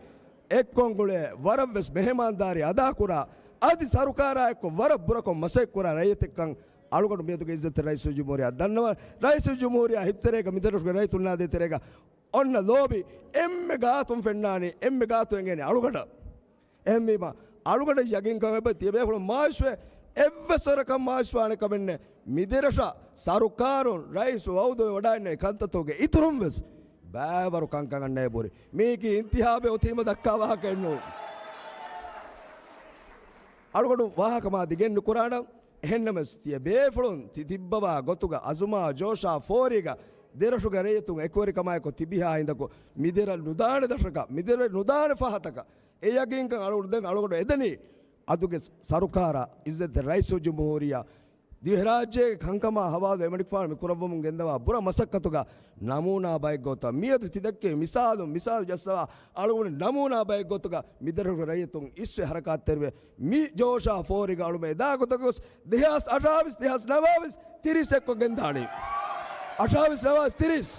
އެއްކޮށް ގުޅޭ، ވަރަށްވެސް މެހެމާންދާރީ އަދާކުރާ، އަދި ސަރުކާރާއެއްކޮށް ވަރަށް ބުރަކޮށް މަސައްކަތްކުރާ ރައްޔިތެއްކަން އަޅުގަނޑު މިއަދުގެ އިއްޒަތްތެރި ރައީސުލްޖުމްހޫރިއްޔާ ދަންނަވަން. ރައީސުލްޖުމްހޫރިއްޔާ ހިތުތެރޭގަ މިދެރަށުގެ ރައްޔިތުންނާ ދޭތެރޭގަ އޮންނަ ލޯބި އެންމެ ގާތުން ފެންނާނީ، އެންމެ ގާތު އެނގޭނީ އަޅުގަނޑަށް. އެހެންވީމަ، އަޅުގަނޑަށް ޔަގީންކަމެއް ތިޔަބޭފުޅުން މާތްވެ އެއްވެސް ވަރަކަށް މާތްވާނެ ކަމެއްނެއް. މިދެރަށަށް ސަރުކާރުން ރައީސް ވައުދުވެ ވަޑައިންނަ އެ ކަންތައްތަކުގެ އިތުރުން ވެސް ބައިވަރު ކަންކަން އަންނައޭ ބުރި. މީކީ އިންތިހާބެއް އޮތީމަ ދައްކާ ވާހަކައެއްނޫން. އަޅުގަނޑު ވާހަކަ މާ ދިގެއް ނުކުރާނަން. އެހެންނަމަވެސް، ތިޔަ ބޭފުޅުން ތި ތިއްބަވާ ގޮތުގަ އަޒުމާ ޖޯޝާ ފޯރީގަ ދެރަށުގެ ރައްޔިތުން އެކުވެރިކަމާއެކު ތިބިހާ ހިނދަކު މިދެރަށް ނުދާނެ ދަށަކަށް، މިދެރަށް ނުދާނެ ފަހަތަކަށް އެ ޔަގީންކަން އަޅުގަނޑު ދެން އަޅުގަނޑު އެދަނީ. އަދުގެ ސަރުކާރާ އިއްޒަތްތެރި ރައީސުލްޖުމްހޫރިއްޔާ ދިވެހިރާއްޖޭގެ ކަންކަމާ ހަވާލު އެމަނިކުފާނު މި ކުރައްވަމުން ގެންދަވާ ބުރަ މަސައްކަތުގަ ނަމޫނާ ބައެއްގޮތަށް މިއަދު ތިދެއްކެވި މިސާލުން، މިސާލު ޖައްސަވާ އަޅުގަނޑު ނަމޫނާ ބައެއްގޮތުގަ މިދެރަށުގެ ރައްޔިތުން އިސްވެ ހަރަކާތްތެރިވެ މި ޖޯޝާ ފޯރިގަ އަޅުމެ އެދާ ގޮތަކަށް ދެހާސް އަށާވީސް، ދެހާސް ނަވާވީސް، ތިރީސް އެއްކޮށް ގެންދާނީ. އަށާވީސް، ނަވާވީސް، ތިރީސް.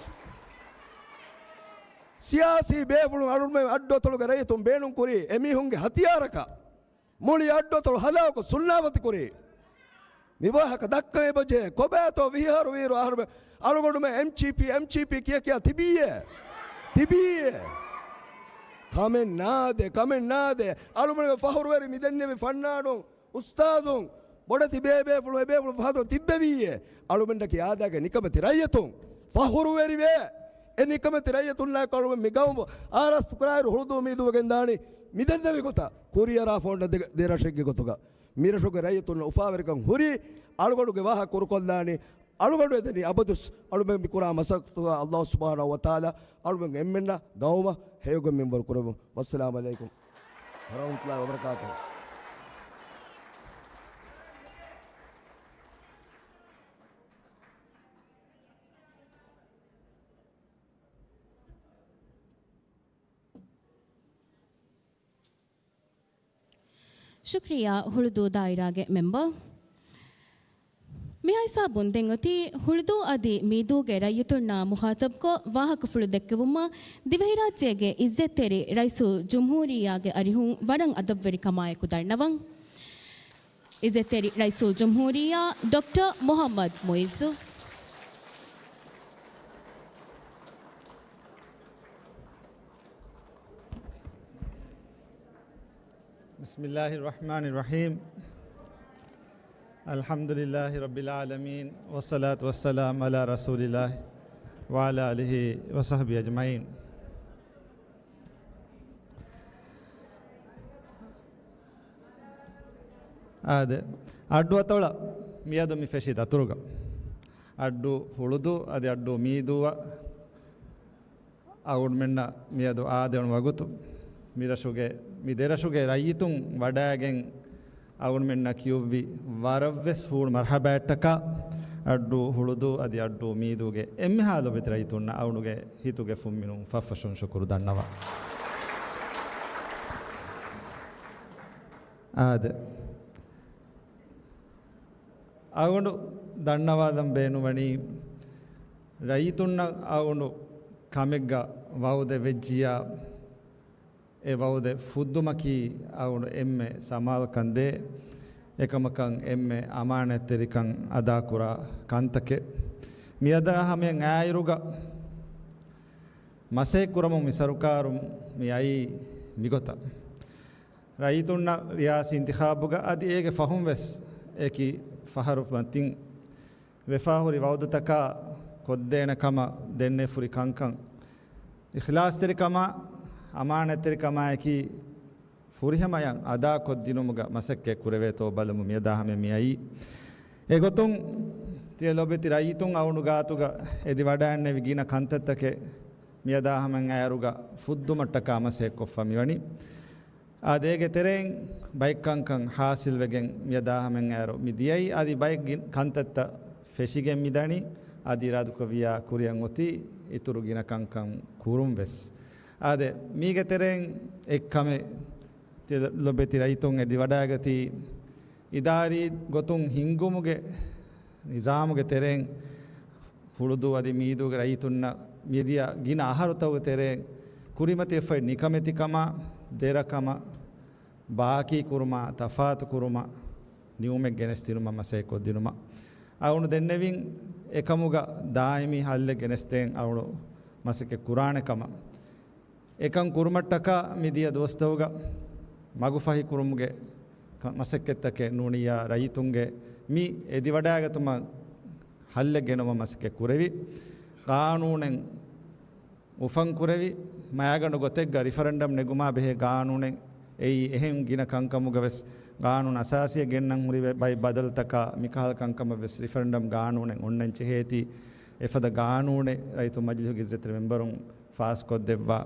ސިޔާސީ ބޭފުޅުން އަޅުމެ އައްޑުއަތޮޅުގެ ރައްޔިތުން ބޭނުންކުރީ އެމީހުންގެ ހަތިޔާރަކަށް. މުޅި އައްޑުއަތޮޅު ހަލާކު ސުންނާވަތިކުރީ. މި ވާހަކަ ދައްކަން އެބަޖެހޭ. ކޮބާތޯ ވިހި އަހަރު ވީއިރު އަހަރުމެ އަޅުގަނޑުމެ އެމްޖީޕީ، އެމްޖީޕީ ކިޔަ ކިޔާ ތިބީއޭ؟ ތިބީއޭ. ކަމެއް ނާދޭ، ކަމެއް ނާދޭ. އަޅުގަނޑުގެ ފަހުރުވެރި މި ދެންނެވި ފަންނާނުން، އުސްތާޒުން، ބޮޑެތި ބޭބޭފުޅު، އެބޭފުޅު ފަހަތުން ތިއްބެވީއޭ. އަޅުމެންނަކީ އާދައިގެ ނިކަމެތި ރައްޔިތުން. ފަހުރުވެރިވޭ. އެ ނިކަމެތި ރައްޔިތުންނާއެކު އަޅުމެން މި ގައުމު އާރާސްތުކުރާއިރު ހުޅުދޫ މީދޫ ވެގެން ދާނީ މި ދެންނެވި ގޮތަށް. ކުރިއަރާފަ އޮންނަ ދެ، ދެ ރަށެއްގެ ގޮތުގަ. މިރަށުގެ ރައްޔިތުންނަށް އުފާވެރިކަން ހުރީ އަޅުގަނޑުގެ ވާހަކަ ކުރުކޮށްލާނީ. އަޅުގަނޑު އެދެނީ އަބަދުސް އަޅުމެން މި ކުރާ މަސައްކަތުގަ ﷲ ސުބްޙާނަހޫ ވަތަޢާލާ އަޅުމެން އެންމެންނަށް ގައުމަށް ހެޔޮގޮތް މިންވަރު ކުރެއްވުން. ވައްސަލާމް ޢަލައިކުމް ވަރަޙްމަތުﷲ ވަބަރަކާތުހު. ޝުކްރިއްޔާ ހުޅުދޫ ދާއިރާގެ މެމްބަރ. މިހިސާބުން ދެން އޮތީ ހުޅުދޫ އަދި މީދޫގެ ރައްޔިތުންނާ މުޚާޠަބްކޮށް ވާހަކަފުޅު ދެއްކެވުމަށް ދިވެހިރާއްޖޭގެ އިއްޒަތްތެރި ރައީސުލްޖުމްހޫރިއްޔާގެ އަރިހުން ވަރަށް އަދަބްވެރިކަމާއެކު ދަންނަވަން. އިއްޒަތްތެރި ރައީސުލްޖުމްހޫރިއްޔާ ޑޮކްޓަރ މުޙައްމަދު މުޢިއްޒު. بسم الله الرحمن الرحيم. الحمد لله رب العالمين، والصلاة والسلام على رسول الله وعلى آله وصحبه أجمعين. އާދެ، އައްޑު އަތޮޅަށް މިއަދު މި ފެށި ދަތުރުގަ އައްޑު ހުޅުދޫ އަދި އައްޑު މީދޫއަށް އަޅުގަނޑުމެންނަށް މިއަދު އާދެވުނު ވަގުތު، މި ރަށުގެ، މި ދެރަށުގެ ރައްޔިތުން ވަޑައިގެން އަޅުގަނޑުމެންނަށް ކިޔުއްވި ވަރަށްވެސް ފޫނު މަރްޙަބާއްޓަކާ، އައްޑޫ ހުޅުދޫ އަދި އައްޑޫ މީދޫގެ އެންމެހާ ލޯބިވެތި ރައްޔިތުންނަށް އަޅުގަނޑުގެ ހިތުގެ ފުންމިނުން ފަށްފަށުން ޝުކުރު ދަންނަވަން. އާދެ. އަޅުގަނޑު ދަންނަވާލަން ބޭނުންވަނީ، ރައްޔިތުންނަށް އަޅުގަނޑު ކަމެއްގަ ވައުދެއް ވެއްޖިއްޔާ، އެ ވައުދެއް ފުއްދުމަކީ އަޅުގަނޑު އެންމެ ސަމާލުކަން ދޭ، އެކަމަކަށް އެންމެ އަމާނާތްތެރިކަން އަދާކުރާ ކަންތަކެއް. މިއަދާ ހަމަޔަށް އާއިރުގަ މަސައްކަތް ކުރަމުން މި ސަރުކާރު މި އައީ މިގޮތަށް. ރައްޔިތުންނަށް ރިޔާސީ އިންތިޚާބުގަ އަދި އޭގެ ފަހުން ވެސް އެކި ފަހަރު މަތިން ވެފާހުރި ވައުދުތަކާ ކޮށްދޭނެ ކަމަށް ދެންނެވިފަހުރި ކަންކަން، އިޚްލާޞްތެރިކަމާ އަމާނަތްތެރިކަމާއެކީ ފުރިހަމަޔަށް އަދާކޮށްދިނުމުގަ މަސައްކަތް ކުރެވޭތޯ ބަލަމު މިއަދާ ހަމަ މިއައީ. އެގޮތުން ތިޔަ ލޮބެތި ރައްޔިތުން އަޅުގަނޑު ގާތުގަ އެދި ވަޑައިންނެވި ގިނަ ކަންތައްތަކެއް މިއަދާ ހަމަ އައިރުގަ ފުއްދުމަށްޓަކާ މަސައްކަތްކޮށްފަ މިވަނީ. އާދެ، އޭގެ ތެރެއިން ބައެއް ކަންކަން ހާސިލްވެގެން މިއަދާ ހަމަ އައިރު މި ދިޔައީ. އަދި ބައެއް ގިނަ ކަންތައްތައް ފެށިގެން މިދަނީ. އަދި އިރާދަކުރެއްވިއްޔާ ކުރިއަށް އޮތީ އިތުރު ގިނަ ކަންކަން ކުރުން ވެސް. އާދެ، މީގެ ތެރެއިން އެއްކަމެއް ތި ލޮބެތި ރައްޔިތުން އެދިވަޑައިގަތީ، އިދާރީ ގޮތުން ހިންގުމުގެ ނިޒާމުގެ ތެރެއިން ހުޅުދޫ އަދި މީދޫގެ ރައްޔިތުންނަށް މިދިޔަ ގިނަ އަހަރުތަކުގެ ތެރެއިން ކުރިމަތިވެފައި ނިކަމެތިކަމާ، ދެރަކަމަށް، ބާކީ ކުރުމާ، ތަފާތު ކުރުމަށް ނިއުމެއް ގެނެސްދިނުމަށް މަސައްކަތް ކޮށްދިނުމަށް އަޅުގަނޑު ދެންނެވިން. އެކަމުގަ ދާއިމީ ހައްލެއް ގެނެސްދޭން އަޅުގަނޑު މަސައްކަތް ކުރާނެ ކަމަށް. އެކަން ކުރުމަށްޓަކާ މިދިޔަ ދުވަސްތަކުގަ މަގުފަހިކުރުމުގެ ކަ-، މަސައްކަތްތަކެއް ނޫނިއްޔާ ރައްޔިތުންގެ މި އެދިވަޑައިގަތުމަށް ހައްލެއް ގެނައުމަށް މަސައްކަތް ކުރެވި. ގާނޫނެއް އުފަންކުރެވި، މައިގަނޑު ގޮތެއްގަ ރިފަރެންޑަމް ނެގުމާ ބެހޭ ގާނޫނެއް އެއީ. އެހެން ގިނަ ކަންކަމުގަ ވެސް ގާނޫނު އަސާސީއަށް ގެންނަން ހުރި ބައެއް ބަދަލުތަކާ މިކަހަލަ ކަންކަމަށް ވެސް ރިފަރެންޑަމް ގާނޫނެއް އޮންނަން ޖެހޭތީ، އެފަދަ ގާނޫނެއް ރައްޔިތު މަޖިލިހުގެ އިއްޒަތްތެރި މެންބަރުން ފާސްކޮށްދެއްވާ،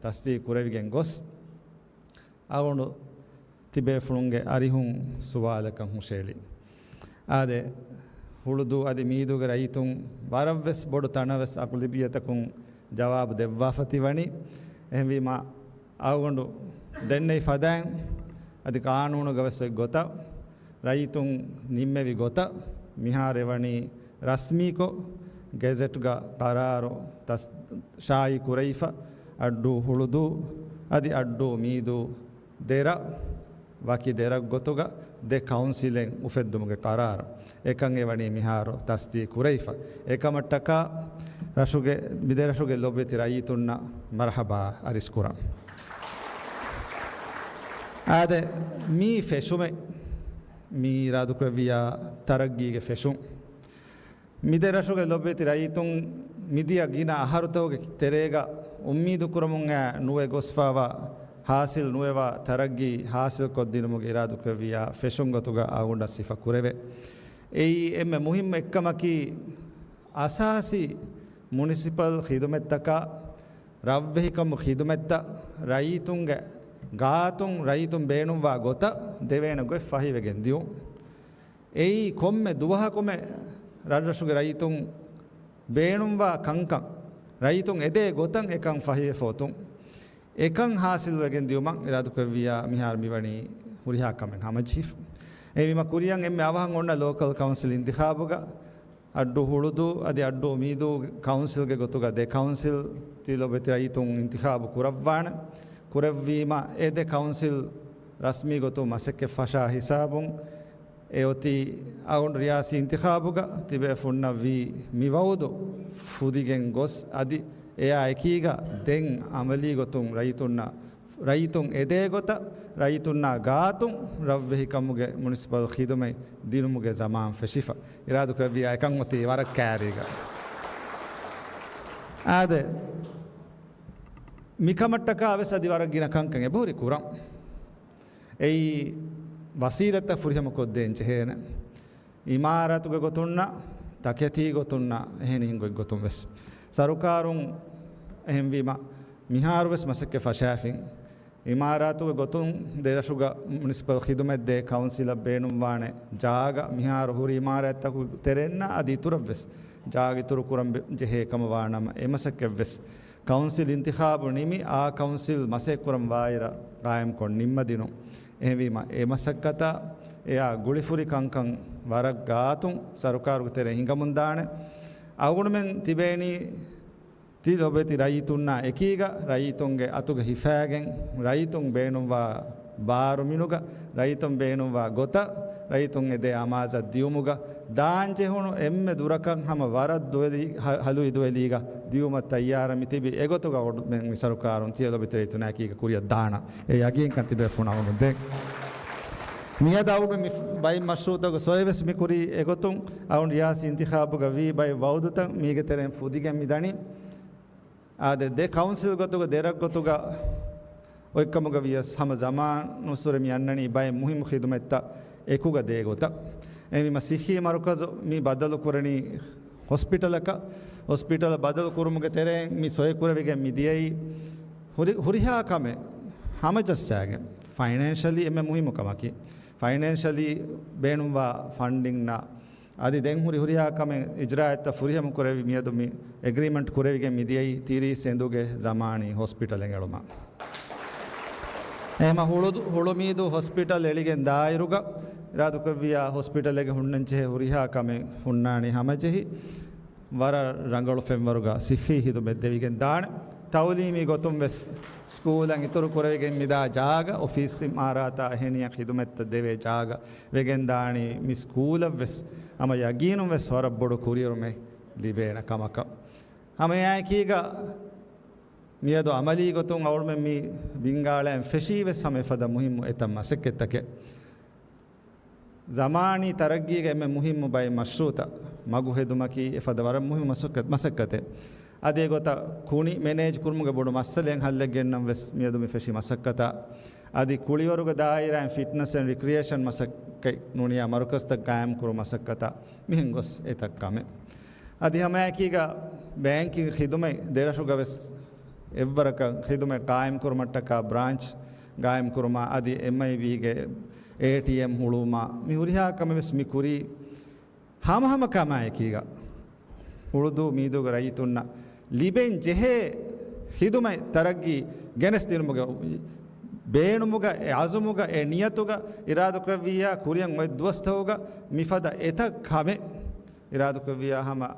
ތަސްދީގު ކުރެވިގެން ގޮސް، އަޅުގަނޑު ތިބޭފުޅުންގެ އަރިހުން ސުވާލަކަށް ހުށައެޅި. އާދެ، ހުޅުދޫ އަދި މީދޫގެ ރައްޔިތުން ވަރަށްވެސް ބޮޑު ތަނަވެސް އަގުލަބިއްޔަތަކުން ޖަވާބު ދެއްވާފަ ތިވަނީ. އެހެންވީމަ، އަޅުގަނޑު ދެންނެވި ފަދައިން އަދި ގާނޫނުގަ ވެސް އޮތް ގޮތަށް، ރައްޔިތުން ނިންމެވި ގޮތަށް، މިހާރު އެވަނީ ރަސްމީކޮށް، ގެޒެޓްގަ ޤަރާރު ތަސް-، ޝާއި ކުރެވިފަ، އައްޑޫ ހުޅުދޫ އަދި އައްޑޫ މީދޫ ދެރަ، ވަކި ދެރަ ގޮތުގަ ދެ ކައުންސިލެއް އުފެއްދުމުގެ ޤަރާރު. އެކަން އެވަނީ މިހާރު ތަސްދީގު ކުރެވިފަ. އެކަމަށްޓަކާ ރަށުގެ، މިދެ ރަށުގެ ލޮބެތި ރައްޔިތުންނަށް މަރުޙަބާ އަރިސްކުރަން. އާދެ، މީ ފެށުމެއް، މީ އިރާދަކުރެއްވިއްޔާ ތަރައްގީގެ ފެށުން. މިދެ ރަށުގެ ލޮބެތި ރައްޔިތުން މިދިޔަ ގިނަ އަހަރުތަކުގެ ތެރޭގަ އުއްމީދު ކުރަމުން އައި ނުވެ ގޮސްފަވާ، ހާސިލް ނުވެވާ ތަރައްގީ ހާސިލްކޮށްދިނުމުގެ އިރާދަކުރެއްވިއްޔާ ފެށުން ގޮތުގަ އަޅުގަނޑަށް ސިފަ ކުރެވޭ. އެއީ އެންމެ މުހިއްމު އެއްކަމަކީ، އަސާސީ މުނިސިޕަލް ޚިދުމަތްތަކާ، ރަށްވެހިކަމު ޚިދުމަތްތައް ރައްޔިތުންގެ ގާތުން ރައްޔިތުން ބޭނުންވާ ގޮތަށް ދެވޭނެ ގޮތް ފަހިވެގެން ދިޔުން. އެއީ ކޮންމެ ދުވަހަކުމެ ރަށްރަށުގެ ރައްޔިތުން ބޭނުންވާ ކަންކަން، ރައްޔިތުން އެދޭ ގޮތަށް އެކަން ފަހިވެފަ އޮތުން. އެކަން ހާސިލްވެގެން ދިޔުމަށް އިރާދަކުރެއްވިއްޔާ މިހާރު މިވަނީ ހުރިހާ ކަމެއް ހަމަޖެހިފަ. އެހެންވީމަ ކުރިއަށް އެންމެ އަވަހަށް އޮންނަ ލޯކަލް ކައުންސިލް އިންތިޚާބުގަ އައްޑޫ ހުޅުދޫ އަދި އައްޑޫ މީދޫ ކައުންސިލްގެ ގޮތުގަ ދެ ކައުންސިލް ތި ލޮބެތި ރައްޔިތުން އިންތިޚާބު ކުރައްވާނެ. ކުރެއްވީމަ އެ ދެ ކައުންސިލް ރަސްމީ ގޮތުން މަސައްކަތް ފަށާ ހިސާބުން އެ އޮތީ އަޅުގަނޑު ރިޔާސީ އިންތިޚާބުގަ ތިބޭފުންނަށް ވީ މި ވައުދު ފުދިގެން ގޮސް، އަދި އެއާ އެކީގަ ދެން އަމަލީ ގޮތުން ރައްޔިތުންނަށް، ރައްޔިތުން އެދޭ ގޮތަށް، ރައްޔިތުންނާ ގާތުން ރަށްވެހިކަމުގެ މުނިސިޕަލް ޚިދުމަތް ދިނުމުގެ ޒަމާން ފެށިފަ. އިރާދަކުރެއްވިއްޔާ އެކަން އޮތީ ވަރަށް ކައިރީގަ. އާދެ، މިކަމަށްޓަކާ ވެސް އަދި ވަރަށް ގިނަ ކަންކަން އެބަހުރި ކުރަން. އެއީ ވަސީލަތްތައް ފުރިހަމަ ކޮށްދޭން ޖެހޭނެ. އިމާރާތުގެ ގޮތުންނަށް، ތަކެތީ ގޮތުންނަށް، އެހެނިހެން ގޮތްގޮތުން ވެސް. ސަރުކާރުން އެހެންވީމަ، މިހާރު ވެސް މަސައްކަތް ފަށާފިން. އިމާރާތުގެ ގޮތުން ދެރަށުގަ މުނިސިޕަލް ޚިދުމަތް ދޭ ކައުންސިލަށް ބޭނުންވާނެ ޖާގަ، މިހާރު ހުރި އިމާރާތްތަކުގެ ތެރެއިންނާ އަދި އިތުރަށް ވެސް ޖާގަ އިތުރު ކުރަން ބެ-، ޖެހޭ ކަމަށް ވާނަމަ، އެ މަސައްކަތް ވެސް ކައުންސިލް އިންތިޚާބު ނިމި، އާ ކައުންސިލް މަސައްކަތް ކުރަން ވާއިރަށް ގާއިމްކޮށް ނިންމަދިނުން. އެހެންވީމަ، އެ މަސައްކަތަށް އެއާ ގުޅިފުރި ކަންކަން ވަރަށް ގާތުން ސަރުކާރުގެ ތެރެއިން ހިނގަމުންދާނެ. އަޅުގަނޑުމެން ތިބޭނީ ތި ލޮބެތި ރައްޔިތުންނާ އެކީގަ، ރައްޔިތުންގެ އަތުގަ ހިފާގެން، ރައްޔިތުން ބޭނުންވާ ބާރުމިނުގަ، ރައްޔިތުން ބޭނުންވާ ގޮތަށް، ރައްޔިތުން އެދޭ އަމާޒަށް ދިޔުމުގަ، ދާންޖެހުނު އެންމެ ދުރަކަށް ހަމަ ވަރަށް ދުވެލި-، ހަ-، ހަލުއި ދުވެލީގަ ދިޔުމަށް ތައްޔާރަށް މިތިބި. އެގޮތުގަ އޮޑުމެން މި ސަރުކާރުން ތިޔަ ލޮބެތި ރައްޔިތުންނާ އެކީގަ ކުރިއަށް ދާނަން. އެ ޔަގީންކަން ތިބޭފުޅުން އަޅުގަނޑު ދޭން. މިއަދު އަޅުގަނޑު މި ބައެއް މަޝްރޫޢުތަކުގެ ސޮއި ވެސް މި ކުރީ އެގޮތުން. އަޅުގަނޑު ރިޔާސީ އިންތިޚާބުގަ ވީ ބައެއް ވައުދުތައް މީގެ ތެރެއިން ފުދިގެން މި ދަނީ. އާދެ، ދެ ކައުންސިލް ގޮތުގަ ދެ ރަށް ގޮތުގަ އޮތްކަމުގަ ވިޔަސް ހަމަ ޒަމާނުއްސުރެ މި އަންނަނީ ބައެއް މުހިއްމު ޚިދުމަތްތައް އެކުގަ ދޭ ގޮތަށް. އެހެންވީމަ ސިއްހީ މަރުކަޒު މި ބަދަލު ކުރަނީ ހޮސްޕިޓަލަކަށް. ހޮސްޕިޓަލަށް ބަދަލު ކުރުމުގެ ތެރެއިން މި ސޮއި ކުރެވިގެން މި ދިޔައީ ހުރި-، ހުރިހާ ކަމެއް ހަމަޖައްސާގެން. ފައިނޭންޝަލީ އެންމެ މުހިއްމު ކަމަކީ. ފައިނޭންޝަލީ ބޭނުންވާ ފަންޑިންނާ އަދި ދެން ހުރި ހުރިހާ ކަމެއް އިޖްރާއަތްތައް ފުރިހަމަ ކުރެވި މިއަދު މި އެގްރީމަންޓް ކުރެވިގެން މިދިޔައީ ތިރީސް އެނދުގެ ޒަމާނީ ހޮސްޕިޓަލެއް އެޅުމަށް. އެހެމަ ހުޅުދު-، ހުޅުމީދޫ ހޮސްޕިޓަލް އެޅިގެން ދާއިރުގަ އިރާދުކޮށްވިޔާ ހޮސްޕިޓަލެއްގެ ހުންނަންޖެހޭ ހުރިހާ ކަމެއް ހުންނާނީ ހަމަޖެހި، ވަރަށް ރަނގަޅު ފެންވަރުގަ ސިއްހީ ހިދުމަތް ދެވިގެން ދާނެ. ތައުލީމީ ގޮތުން ވެސް ސްކޫލަށް އިތުރު ކުރެވިގެން މިދާ ޖާގަ، އޮފީސް އިމާރާތާ އެހެނިހެން ޚިދުމަތްތައް ދެވޭ ޖާގަ ވެގެން ދާނީ މި ސްކޫލަށް ވެސް ހަމަ ޔަގީނުން ވެސް ވަރަށް ބޮޑު ކުރިއެރުމެއް ލިބޭނެ ކަމަކަށް. ހަމައެއާއެކީގަ މިއަދު އަމަލީ ގޮތުން އަޅުމެން މި ބިންގާޅައިން ފެށީ ވެސް ހަމަ އެފަދަ މުހިއްމު އެތައް މަސައްކަތްތަކެއް. ޒަމާނީ ތަރައްގީގެ އެންމެ މުހިއްމު ބައެއް މަޝްރޫއުތައް މަގު ހެދުމަކީ އެފަދަ ވަރަށް މުހިއްމު މަސައްކަތް-، މަސައްކަތެއް. އަދި އެގޮތަށް ކުނި މެނޭޖް ކުރުމުގެ ބޮޑު މައްސަލައެއް ހައްލެއް ގެންނަން ވެސް މިއަދު މި ފެށި މަސައްކަތާ. އަދި ކުޅިވަރުގެ ދާއިރާއިން ފިޓްނަސް އެންޑް ރިކްރިއޭޝަން މަސައްކަތް ނޫނިޔާ މަރުކަޒްތައް ގާއިމް ކުރުމަށް މަސައްކަތާ މިހެން ގޮސް އެތައް ކަމެއް. އަދި ހަމައެކީގަ ބޭންކިން ޚިދުމަތް ދެރަށުގަ ވެސް އެއްވަރަކަށް ޚިދުމަތް ގާއިމް ކުރުމަށްޓަކާ ބްރާންޗް ގާއިމް ކުރުމާ އަދި އެމްއައިބީގެ އޭޓީއެމް ހުޅުވުމާ މި ހުރިހާ ކަމެއް ވެސް މި ކުރީ ހަމަހަމަ ކަމާއެކީގަ ހުޅުދޫ މީދޫގެ ރައްޔިތުންނަށް ލިބެން ޖެހޭ ޚިދުމަތް ތަރައްގީ ގެނެސްދިނުމުގެ ބޭނުމުގަ، އެ އަޒުމުގަ، އެ ނިޔަތުގަ އިރާދަކުރެއްވިއްޔާ ކުރިއަށް އޮތް ދުވަސްތަކުގަ މިފަދަ އެތައް ކަމެއް އިރާދަކުރެއްވިއްޔާ ހަމަ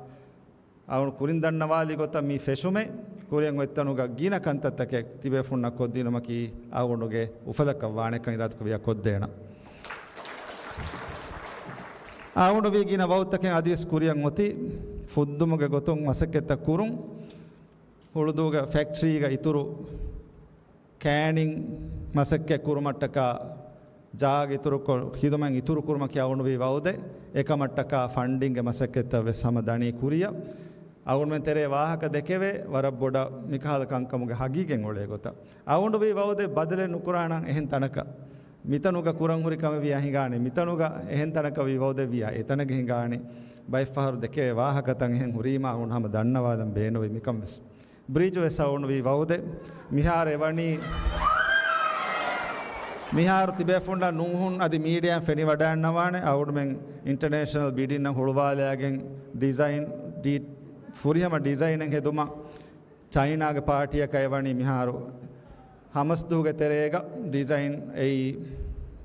އަޅުން ކުރިން ދަންނަވާލި ގޮތަށް މި ފެށުމެއް ކުރިއަށް އޮތްތަނުގަ ގިނަ ކަންތައްތަކެއް ތިބޭފުންނަށް ކޮށްދިނުމަކީ އަޅުގަނޑުގެ އުފަލަކަށް ވާނެކަން އިރާދަކުރެއްވިއްޔާ ކޮށްދޭނަން. އަޅުގަނޑު ވީ ގިނަ ވައުދުތަކެއް އަދިވެސް ކުރިއަށް އޮތީ ފުއްދުމުގެ ގޮތުން މަސައްކަތްތައް ކުރުން. ހުޅުދޫގެ ފެކްޓްރީގަ އިތުރު ކޭނިން މަސައްކަތް ކުރުމަށްޓަކާ ޖާގަ އިތުރުކޮށް، ޚިދުމަތް އިތުރު ކުރުމަކީ އަޅުގަނޑު ވީ ވައުދެއް. އެކަމަށްޓަކާ ފަންޑިންގެ މަސައްކަތްތައް ވެސް ހަމަ ދަނީ ކުރިއަށް. އަޅުގަނޑުމެން ތެރޭ ވާހަކަ ދެކެވޭ، ވަރަށް ބޮޑަށް މިކަހަލަ ކަންކަމުގެ ހަގީގަތް އުޅޭ ގޮތަށް. އަޅުގަނޑު ވީ ވައުދެއް ބަދަލެއް ނުކުރާނަން އެހެން ތަނަކަށް. މިތަނުގަ ކުރަން ހުރި ކަމެއް ވިޔާ ހިނގާނެ، މިތަނުގަ އެހެން ތަނަކަށް ވީ ވައުދެއް ވިޔާ އެތަނަށް ހިނގާނެ. ބައެއްފަހަރު ދެކެވޭ ވާހަކަތައް އެހެން ހުރީމާ އަޅުގަނޑު ހަމަ ދަންނަވާލަން ބޭނުންވި މިކަން ވެސް. ބްރިޖު ވެސް އަޅުގަނޑު ވީ ވައުދެއް. މިހާރު އެވަނީ، މިހާރު ތިބޭފުންނަށް ނޫހުން އަދި މީޑިއާއިން ފެނިވަޑައިންނަވާނެ. އަޅުގަނޑުމެން އިންޓަރނޭޝަނަލް ބިޑިންއަށް ހުޅުވާލައިގެން ޑިޒައިން، ޑީ-، ފުރިހަމަ ޑިޒައިނެއް ހެދުމަށް ޗައިނާގެ ޕާޓީއަކަށް އެވަނީ މިހާރު ހަމަސްދުވަހުގެ ތެރޭގަ ޑިޒައިން އެއީ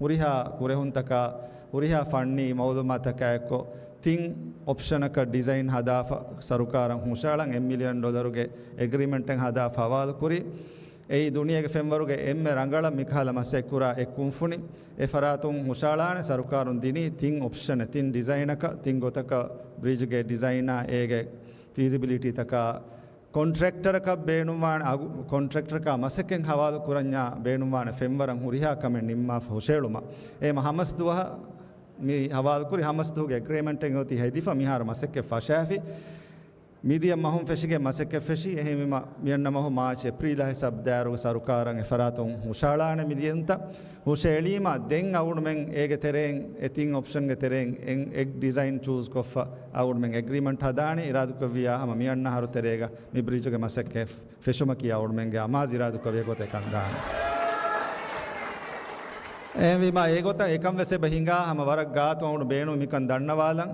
ހުރިހާ ކުރެހުންތަކާ، ހުރިހާ ފަންނީ މައުލޫމާތަކާ އެއްކޮށް ތިން އޮޕްޝަނަކަށް ޑިޒައިން ހަދާފަ ސަރުކާރަށް ހުށައަޅަން އެއް މިލިއަން ޑޮލަރުގެ އެގްރިމެންޓެއް ހަދާފަ ހަވާލުކުރި. އެއީ ދުނިޔޭގެ ފެންވަރުގެ އެންމެ ރަނގަޅަށް މިކަހަލަ މަސައްކަތް ކުރާ އެއް ކުންފުނި. އެ ފަރާތުން ހުށައަޅާނެ ސަރުކާރުން ދިނީ ތިން އޮޕްޝަނެއް، ތިން ޑިޒައިނަކަށް، ތިން ގޮތަކަށް ބްރިޖުގެ ޑިޒައިނާ އޭގެ ފީޒިބިލިޓީތަކާ ކޮންޓްރެކްޓަރަކަށް ބޭނުންވާނެ އަގު، ކޮންޓްރެކްޓަރަކާ މަސައްކަތް ހަވާލު ކުރަންޏާ ބޭނުންވާނެ ފެންވަރަށް ހުރިހާ ކަމެއް ނިންމާފަ ހުށައެޅުމަށް. އެހެމަ ހަމަސްދުވަހަށް މި ހަވާލުކުރި ހަމަސްދުވަހުގެ އެގްރިމެންޓެއް އޮތީ ހެދިފަ މިހާރު މަސައްކަތް ފަށާފި. މިދިޔަ މަހުން ފެށިގެން މަސައްކަތް ފެށި. އެހެންވީމަ މިއަންނަ މަހު މާޗް އޭޕްރީލާ ހިސާބު ދާއިރުގަ ސަރުކާރަށް އެފަރާތުން ހުށައަޅާނެ މި ލިޔުންތައް. ހުށައެޅީމަ ދެން އަޅުގަނޑުމެން އޭގެ ތެރެއިން އެ ތިން އޮޕްޝަންގެ ތެރެއިން އެއް، އެއް ޑިޒައިން ޗޫސް ކޮށްފަ އަޅުގަނޑުމެން އެގްރިމަންޓް ހަދާނީ. އިރާދަކުރެއްވިއްޔާ ހަމަ މިއަންނަ އަހަރު ތެރޭގަ މި ބްރިޖުގެ މަސައްކަތް ފެށުމަކީ އަޅުގަނޑުމެންގެ އަމާޒު އިރާދަކުރެއްވި ގޮތެއް ކަންދާނެ. އެހެންވީމަ އެގޮތަށް އެކަން ވެސް އެބަ ހިނގާ ހަމަ ވަރަށް ގާތު އަޅުގަނޑު ބޭނުން މިކަން ދަންނަވާލަން.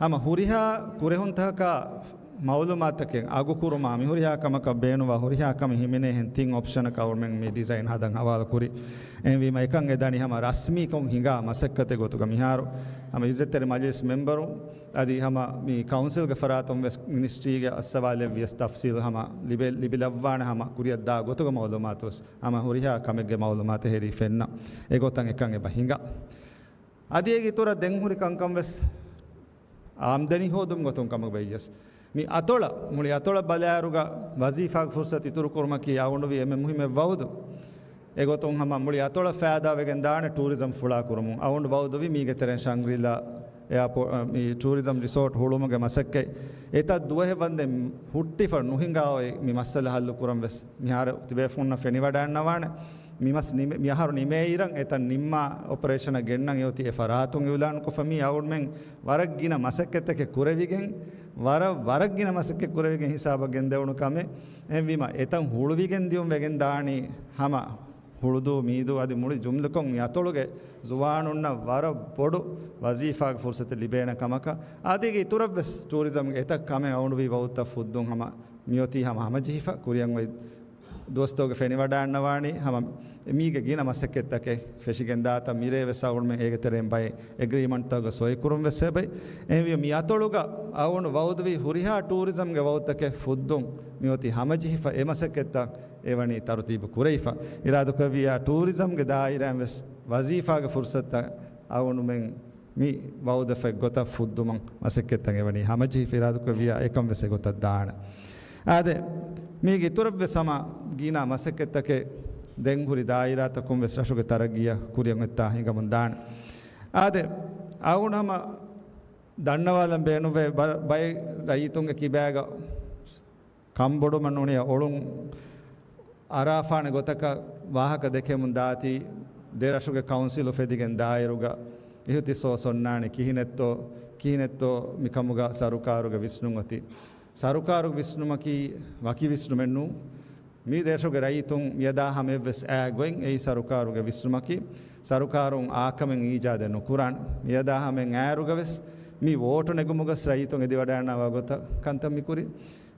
ހަމަ ހުރިހާ ކުރެހުންތަކަކާ މައުލޫމާތުތަކެއް އަގުކުރުމާ މި ހުރިހާ ކަމަކަށް ބޭނުންވާ ހުރިހާ ކަމެއް ހިމެނޭހެން ތިން އޮޕްޝަނަކަށް އަޅުގަނޑުމެން މި ޑިޒައިން ހަދަން ހަވާލުކުރި. އެހެންވީމަ އެކަން އެ ދަނީ ހަމަ ރަސްމީކޮށް ހިނގާ މަސައްކަތެއް ގޮތުގަ މިހާރު ހަމަ އިއްޒަތްތެރި މަޖިލިސް މެމްބަރު އަދި ހަމަ މި ކައުންސިލްގެ ފަރާތުން ވެސް މިނިސްޓްރީގެ އައްސަވާލެއް ވިޔަސް ތަފްސީލު ހަމަ ލިބެ-، ލިބިލައްވާނެ ހަމަ ކުރިއަށްދާ ގޮތުގަ މައުލޫމާތު ވެސް ހަމަ ހުރިހާ ކަމެއްގެ މައުލޫމާތެއް ހެރީ ފެންނަ. އެގޮތަށް އެކަން އެބަ ހިނގާ. އަދި އޭގެ އިތުރަށް ދެން ހުރި ކަންކަން ވެސް އާމްދަނީ ހޯދުމުގެ ގޮތުން ކަމަށް ވެއްޔަސް، މި އަތޮޅަށް، މުޅި އަތޮޅަށް ބަލާއިރުގަ ވަޒީފާގެ ފުރުސަތު އިތުރު ކުރުމަކީ އަޅުގަނޑު ވީ އެންމެ މުހިއްމު އެއް ވައުދު. އެގޮތުން ހަމަ މުޅި އަތޮޅަށް ފައިދާ ވެގެން ދާނެ ޓޫރިޒަމް ފުޅާ ކުރަމުން. އަޅުގަނޑު ވައުދުވި މީގެ ތެރެއިން ޝަންގްރީލާ އެއާޕޯ-، މި ޓޫރިޒަމް ރިސޯޓް ހުޅުވުމުގެ މަސައްކަތް އެތައް ދުވަހެއް ވަންދެން ހުއްޓިފަ ނުހިނގާ އޮތް މި މައްސަލަ ހައްލު ކުރަން ވެސް މިހާރު ތިބޭފުންނަށް ފެނިވަޑައިންނަވާނެ. މި މަސް ނިމެ-، މި އަހަރު ނިމޭއިރަށް އެތަން ނިންމާ އޮޕަރޭޝަނަށް ގެންނަން އެއޮތީ އެ ފަރާތުން އިއުލާނުކޮށްފަ މީ އަޅުމެން ވަރަށް ގިނަ މަސައްކަތްތަކެއް ކުރެވިގެން، ވަރަށް، ވަރަށް ގިނަ މަސައްކަތް ކުރެވިގެން ހިސާބަށް ގެންދެވުނު ކަމެއް. އެހެންވީމަ އެތަން ހުޅުވިގެން ދިޔުން ވެގެން ދާނީ ހަމަ ހުޅުދޫ މީދޫ އަދި މުޅި ޖުމްލަކޮށް މި އަތޮޅުގެ ޒުވާނުންނަށް ވަރަށް ބޮޑު ވަޒީފާގެ ފުރުސަތެއް ލިބޭނެ ކަމަކަށް. އާދެ، އޭގެ އިތުރަށްވެސް ޓޫރިޒަމްގެ އެތައް ކަމެއް އައުނުވީ ވައުދުތައް ފުއްދުން ހަމަ މިއޮތީ ހަމަ ހަމަޖެހިފަ ކުރިއަށް އޮތް ދުވަސްތަކުގެ ފެނިވަޑާންނަވާނީ ހަމަ މީގެ ގިނަ މަސައްކަތްތަކެއް ފެށިގެން ދާތަން. މިރޭ ވެސް އަޅުމެން އޭގެ ތެރެއިން ބައެއް އެގްރީމަންޓްތަކުގަ ސޮއިކުރުން ވެސް އެބައި. އެހެންވީމަ މި އަތޮޅުގަ އައުނު ވައުދުވި ހުރިހާ ޓޫރިޒަމްގެ ވައުދުތަކެއް ފުއްދުން މިއޮތީ ހަމަޖެހިފަ އެ މަސައްކަތްތައް އެވަނީ ތަރުތީބު ކުރެވިފަ. އިރާދަކުރެއްވިއްޔާ ޓޫރިޒަމްގެ ދާއިރާއިން ވެސް ވަޒީފާގެ ފުރުސަތުތައް އައުނުމެން މި ވައުދަށް ފަތް ގޮތަށް ފުއްދުމަށް މަސައްކަތްތައް އެވަނީ ހަމަޖެހިފަ. އިރާދަކުރެއްވިއްޔާ އެކަން ވެސް އެގޮތަށް ދާނެ. އާދެ، މީގެ އިތުރަށްވެސް ހަމަ ގިނަ މަސައްކަތްތަކެއް ދެން ހުރި ދާއިރާތަކުން ވެސް ރަށުގެ ތަރައްގީއަށް ކުރިއަށް އޮތްތާ ހިނގަމުން ދާނެ. އާދެ، އަޅުގަނޑު ހަމަ ދަންނަވާލަން ބޭނުންވޭ، ބަ-، ބައެއް ރައްޔިތުންގެ ކިބާގަ ކަންބޮޑުވުމަށް ނޫނީ އޮޅުން އަރާފާނެ ގޮތަކަށް ވާހަކަ ދެކެމުން ދާތީ، ދެ ރަށުގެ ކައުންސިލް އުފެދިގެން ދާއިރުގަ އިހުތިސޯސް އޮންނާނީ ކިހިނެއްތޯ، ކިހިނެއްތޯ މިކަމުގަ ސަރުކާރުގެ ވިސްނުން އޮތީ. ސަރުކާރުގެ ވިސްނުމަކީ ވަކި ވިސްނުމެއް ނޫން. މި ދެ ރަށުގެ ރައްޔިތުން މިއަދާ ހަމައަށްވެސް އާ ގޮތް އެއީ ސަރުކާރުގެ ވިސްނުމަކީ، ސަރުކާރުން އާކަމެއް އީޖާދެއް ނުކުރާނެ. މިއަދާ ހަމައަށް އާއިރުގަވެސް މި ވޯޓު ނެގުމުގަސް ރައްޔިތުން އެދިވަޑާންނަވާ ގޮތަށް ކަންތައް މިކުރީ.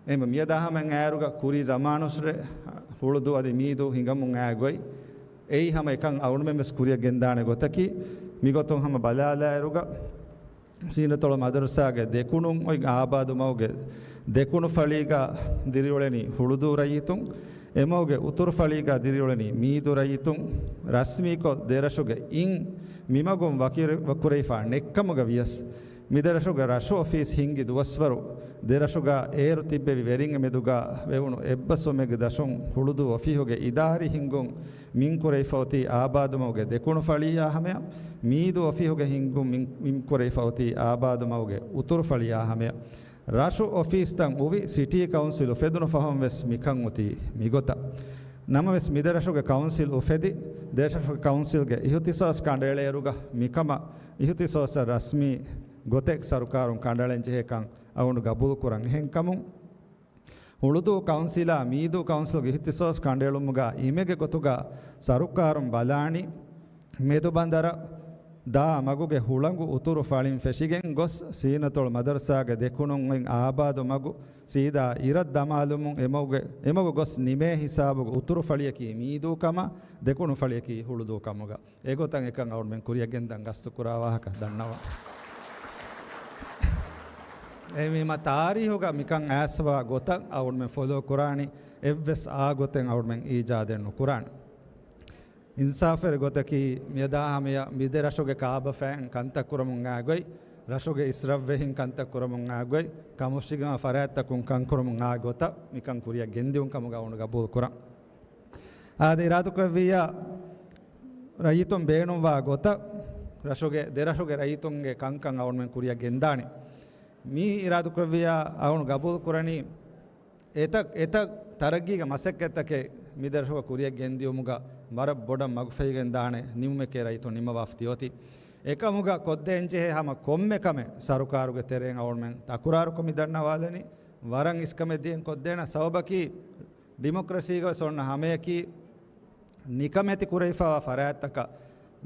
އެހެންވެ މިއަދާ ހަމައަށް އާއިރުގަ ކުރީ ޒަމާނުއްސުރެ ހުޅުދޫ އަދި މީދޫ ހިނގަމުން އާ ގޮތް އެއީ ހަމަ އެކަން އަޅުމެން ވެސް ކުރިއަށް ގެންދާނެ ގޮތަކީ. މިގޮތުން ހަމަ ބަލާލާއިރުގަ ސީނަތޮޅު މަދަރުސާގެ ދެކުނުން އޮތް އާބާދު މަގުގެ ދެކުނު ފަޅީގަ ދިރިއުޅެނީ ހުޅުދޫ ރައްޔިތުން، އެމަގުގެ އުތުރު ފަޅީގަ ދިރިއުޅެނީ މީދޫ ރައްޔިތުން. ރަސްމީކޮށް ދެރަށުގެ އިން މިމަގުން ވަކި-، ވަކުރެވިފަ ނެއްކަމުގަ ވިޔަސް، މިދެރަށުގެ ރަށު އޮފީސް ހިންގި ދުވަސްވަރު ދެރަށުގަ އޭރު ތިއްބެވި ވެރިންގެ މެދުގަ ވެވުނު އެއްބަސްވުމެއްގެ ދަށުން ހުޅުދޫ އޮފީހުގެ އިދާރީ ހިންގުން މިން ކުރެވިފަ އޮތީ އާބާދުމަގުގެ ދެކުނު ފަޅިއާ ހަމަޔަށް، މީދޫ އޮފީހުގެ ހިންގުން މިން، މިން ކުރެވިފަ އޮތީ އާބާދުމަގުގެ އުތުރު ފަޅިއާ ހަމަޔަށް. ރަށު އޮފީސްތައް އުވި ސިޓީ ކައުންސިލް އުފެދުނު ފަހުން ވެސް މިކަން އޮތީ މިގޮތަށް. ނަމަވެސް މިދެރަށުގެ ކައުންސިލް އުފެދި، ދެރަށުގެ ކައުންސިލްގެ އިހުތިސޯސް ކަނޑައެޅޭއިރުގަ މިކަމަށް އިހުތިސޯސަށް ރަސްމީ ގޮތެއް ސަރުކާރުން ކަނޑައަޅަން ޖެހޭކަން އަޅުގަނޑު ގަބޫލުކުރަން. އެހެންކަމުން، ހުޅުދޫ ކައުންސިލާ މީދޫ ކައުންސިލްގެ އިހްތިސޯސް ކަނޑައެޅުމުގަ އިމެގެ ގޮތުގަ ސަރުކާރުން ބަލާނީ، މެދުބަނދަރަށް ދާ މަގުގެ ހުޅަނގު އުތުރު ފަޅިން ފެށިގެން ގޮސް، ސީނަތޮޅު މަދަރުސާގެ ދެކުނުން އޮތް އާބާދު މަގު ސީދާ އިރަށް ދަމާލުމުން އެމަގުގެ، އެމަގު ގޮސް ނިމޭ ހިސާބުގެ އުތުރު ފަޅިއަކީ މީދޫ ކަމަށް، ދެކުނު ފަޅިއަކީ ހުޅުދޫ ކަމުގަ. އެގޮތަށް އެކަން އަޅުމެން ކުރިއަށް ގެންދަން ގަސްތު ކުރާ ވާހަކަ ދަންނަވާ. އެހެންވީމަ ތާރީހުގަ މިކަން އައިސްފަވާ ގޮތަށް އަޅުމެން ފޮލޯ ކުރާނީ، އެއްވެސް އާ ގޮތެއް އަޅުމެން އީޖާދެއް ނުކުރާނެ. އިންސާފުވެރި ގޮތަކީ، މިއަދާ ހަމަޔަށް މިދެ ރަށުގެ ކާބަފައިން ކަންތައް ކުރަމުން އާ ގޮތް، ރަށުގެ އިސްރަށްވެހިން ކަންތައް ކުރަމުން އާ ގޮތް، ކަމުޝިގަމާ ފަރާތްތަކުން ކަންކުރަމުން އާ ގޮތަށް މިކަން ކުރިއަށް ގެންދިއުން ކަމުގަ އަޅުގަނޑު ގަބޫލު ކުރަން. އާދެ، އިރާދުކުރެއްވިއްޔާ ރައްޔިތުން ބޭނުންވާ ގޮތަށް ރަށުގެ، ދެރަށުގެ ރައްޔިތުންގެ ކަންކަން އަޅުމެން ކުރިއަށް ގެންދާނެ. މި އިރާދުކުރެއްވިއްޔާ އަޅުގަނޑު ގަބޫލު ކުރަނީ، އެތައް، އެތައް ތަރައްގީގެ މަސައްކަތްތަކެއް މިދެރަށުގަ ކުރިއަށް ގެންދިއުމުގަ ވަރަށް ބޮޑަށް މަގުފަހިގެން ދާނެ ނިމުމެކޭ ރައްޔިތުން ނިންމަވާފަ ތިއޮތީ. އެކަމުގަ ކޮށްދޭންޖެހޭ ހަމަ ކޮންމެ ކަމެއް ސަރުކާރުގެ ތެރެއިން އަޅުމެން ތަކުރާރުކޮށް މި ދަންނަވާލަނީ. ވަރަށް އިސްކަމެއް ދޭން ކޮށްދޭނަ ސަބަބަކީ، ޑިމޮކްރަސީގަވެސް އޮންނަ ހަމަޔަކީ، ނިކަމެތި ކުރެވިފައިވާ ފަރާތްތަކަށް،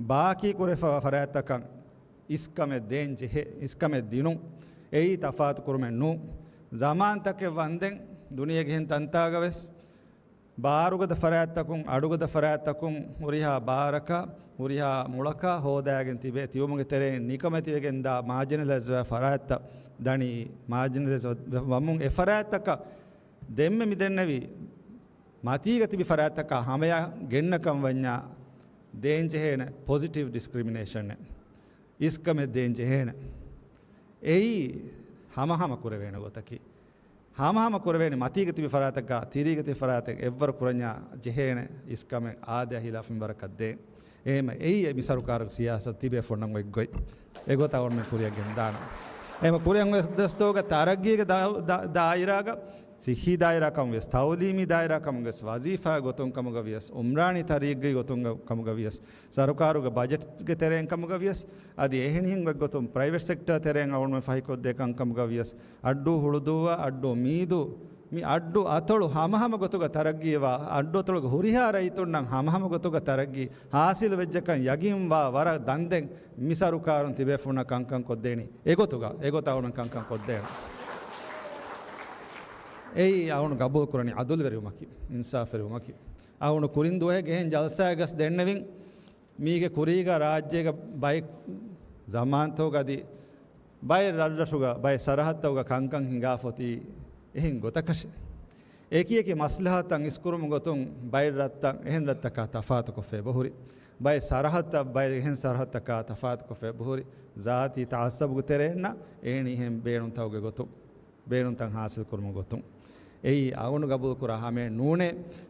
ބާކީ ކުރެވިފައިވާ ފަރާތްތަކަށް އިސްކަމެއް ދޭން ޖެހޭ، އިސްކަމެއް ދިނުން. އެއީ ތަފާތު ކުރުމެއް ނޫން. ޒަމާންތަކެއް ވަންދެން ދުނިޔޭގެ އެހެން ތަންތާގަވެސް ބާރުގަދަ ފަރާތްތަކުން، އަޑުގަދަ ފަރާތްތަކުން ހުރިހާ ބާރަކަށް، ހުރިހާ މުޅަކަށް ހޯދާގެން ތިބޭ. ތިބުމުގެ ތެރެއިން ނިކަމެތިވެގެން ދާ މާޖިނަލައިޒް ވާ ފަރާތްތައް ދަނީ މާޖިނަލައިޒް ވަމުން. އެ ފަރާތްތަކަށް ދެންމެ މި ދެންނެވި މަތީގަ ތިބި ފަރާތްތަކާ ހަމަޔަށް ގެންނަކަން ވަންޏާ ދޭންޖެހޭނެ ޕޮޒިޓިވް ޑިސްކްރިމިނޭޝަނެއް، އިސްކަމެއް ދޭންޖެހޭނެ. އެއީ ހަމަހަމަ ކުރެވޭނެ ގޮތަކީ. ހަމަހަމަ ކުރެވޭނެ މަތީގަ ތިބި ފަރާތަކާ ތިރީގަ ތިބި ފަރާތެއް އެއްވަރު ކުރަންޏާ ޖެހޭނެ އިސްކަމެއް އާދަޔާ ހިލާފުން ވަރަކަށް ދޭން. އެހެމަ އެއީ މި ސަރުކާރުގެ ސިޔާސަތު ތިބޭފުޅުންނަށް އޮތް ގޮތް. އެގޮތަށް އަޅުމެން ކުރިއަށް ގެންދާނަން. އެހެމަ ކުރިއަށް ގޮސް ދަސްތޯގަ ތަރައްގީގެ ދާ-، ދާ-، ދާއިރާގަ ސިއްހީ ދާއިރާ ކަމުގަވިޔަސް، ތައުލީމީ ދާއިރާ ކަމުގަވިޔަސް، ވަޒީފާ ގޮތުން ކަމުގަވިޔަސް، އުމްރާނީ ތަރިއްގައި ގޮތުން ކަމުގަވިޔަސް، ސަރުކާރުގެ ބަޖެޓްގެ ތެރެއިން ކަމުގަވިޔަސް، އަދި އެހެނިހެން ގޮތްގޮތުން ޕްރައިވެޓް ސެކްޓާ ތެރެއިން އަޅުގަނޑުމެން ފަހިކޮށްދޭ ކަންކަމުގަވިޔަސް، އައްޑޫ ހުޅުދޫއަށް އައްޑޫ މީދޫ، މި އައްޑޫ އަތޮޅު ހަމަހަމަ ގޮތުގަ ތަރައްގީވާ، އައްޑޫ އަތޮޅުގެ ހުރިހާ ރައްޔިތުންނަށް ހަމަހަމަ ގޮތުގަ ތަރައްގީ ހާސިލު ވެއްޖެކަން ޔަގީންވާ ވަރަށް ދަންދެން މި ސަރުކާރުން ތިބޭފުޅުންނަށް ކަންކަން ކޮށްދޭނީ. އެގޮތުގަ، އެގޮތަށް އަޅުގަނޑު ކަންކަން ކޮށްދޭނެ. އެއީ އަޅުގަނޑު ގަބޫލު ކުރަނީ އަދުލުވެރިވުމަކީ، އިންސާފުވެރިވުމަކީ. އަޅުގަނޑު ކުރިން ދުވަހެއްގެ އެހެން ޖަލްސާއެއް ގަސް ދެންނެވިން. މީގެ ކުރީގަ ރާއްޖޭގަ ބައެއް ޒަމާންތަކުގަ އަދި ބައެއް ރަށްރަށުގަ، ބައެއް ސަރަހައްދުތަކުގަ ކަންކަން ހިނގާފަ އޮތީ އެހެން ގޮތަކަށެ. އެކި އެކި މަސްލަހަތުތައް އިސްކުރުމުގެ ގޮތުން ބައެއް ރަށްތައް އެހެން ރަށްތަކާ ތަފާތުކޮށްފަ އެބަހުރި. ބައެއް ސަރަހައްދުތައް ބައެއް އެހެން ސަރަހައްދުތަކާ ތަފާތުކޮށްފަ އެބަހުރި. ޒާތީ ތައައްސަބުގެ ތެރެއިންނަށް އެހެނިހެން ބޭނުންތަކުގެ ގޮތުން. ބޭނުންތައް ހާސިލް ކުރުމުގެ ގޮތުން. އެއީ އަޅުގަނޑު ގަބޫލުކުރާ ހަމައެއް ނޫނޭ.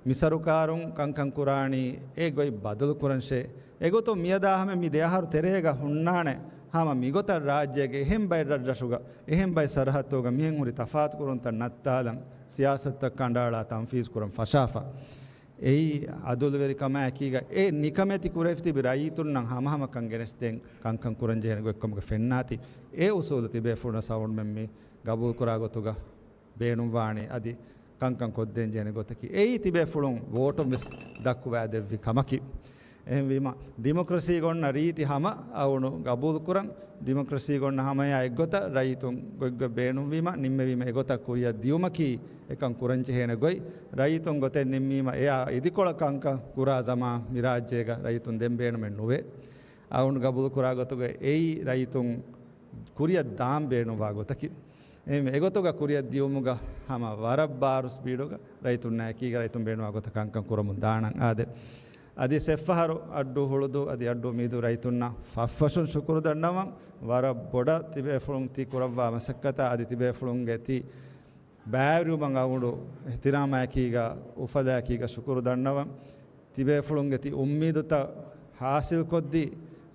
މި ސަރުކާރުން ކަންކަން ކުރާނީ އެ ގޮތް ބަދަލު ކުރަންށޭ. އެގޮތުން މިއަދާ ހަމަ މި ދެ އަހަރު ތެރޭގަ ހުންނާނެ ހަމަ މިގޮތަށް ރާއްޖޭގެ އެހެން ބައެއް ރަށްރަށުގަ، އެހެން ބައެއް ސަރަހައްދުތަކުގަ މިހެން ހުރި ތަފާތުކުރުންތައް ނައްތާލަން، ސިޔާސަތުތައް ކަނޑައަޅާ ތަންފީޒު ކުރަން ފަށާފަ. އެއީ އަދުލުވެރިކަމާ އެކީގަ އެ ނިކަމެތި ކުރެވި ތިބި ރައްޔިތުންނަށް ހަމަހަމަކަން ގެނެސްދޭން ކަންކަން ކުރަންޖެހޭނެ ގޮތްކަމުގެ ފެންނާތީ. އެ އުސޫލު ތިބޭފުޅުންނަށް އަޅުގަނޑުމެން މި ގަބޫލުކުރާ ގޮތުގަ ބޭނުންވާނީ އަދި ކަންކަން ކޮށްދޭން ޖެހޭނެ ގޮތަކީ. އެއީ ތިބޭފުޅުން ވޯޓުން ވެސް ދައްކުވާދެއްވި ކަމަކީ. އެހެންވީމަ، ޑިމޮކްރަސީގަ އޮންނަ ރީތި ހަމަ އަޅުގަނޑު ގަބޫލުކުރަން، ޑިމޮކްރަސީގަ އޮންނަ ހަމަޔާ އެއްގޮތަށް ރައްޔިތުން ގޮތްގޮތް ބޭނުންވީމަ، ނިންމެވީމަ އެގޮތަށް ކުރިއަށް ދިޔުމަކީ އެކަން ކުރަންޖެހޭނެ ގޮތް. ރައްޔިތުން ގޮތެއް ނިންމީމަ އެއާ އިދިކޮޅަށް ކަންކަން ކުރާ ޒަމާން މި ރާއްޖޭގަ ރައްޔިތުން ދެން ބޭނުމެއް ނުވޭ. އަޅުގަނޑު ގަބޫލުކުރާ ގޮތުގަ އެއީ ރައްޔިތުން ކުރިއަށް ދާން ބޭނުންވާ ގޮތަކީ. އެހެންވެ، އެގޮތުގަ ކުރިއަށް ދިޔުމުގަ ހަމަ ވަރަށް ބާރު ސްޕީޑުގަ ރައްޔިތުންނާ އެކީގަ ރައްޔިތުން ބޭނުންވާ ގޮތަށް ކަންކަން ކުރަމުން ދާނަން. އާދެ، އަދި އެއްފަހަރު އައްޑޫ ހުޅުދޫ އަދި އައްޑޫ މީދޫ ރައްޔިތުންނަށް ފަށްފަށުން ޝުކުރު ދަންނަވަން. ވަރަށް ބޮޑަށް ތިބޭފުޅުން ތި ކުރައްވާ މަސައްކަތާ އަދި ތިބޭފުޅުންގެ ތި ބައިވެރިވުމަށް އަޅުގަނޑު އިޙްތިރާމާއެކީގަ، އުފަލާއެކީގަ ޝުކުރު ދަންނަވަން. ތިބޭފުޅުންގެ ތި އުއްމީދުތައް ހާސިލްކޮށްދީ،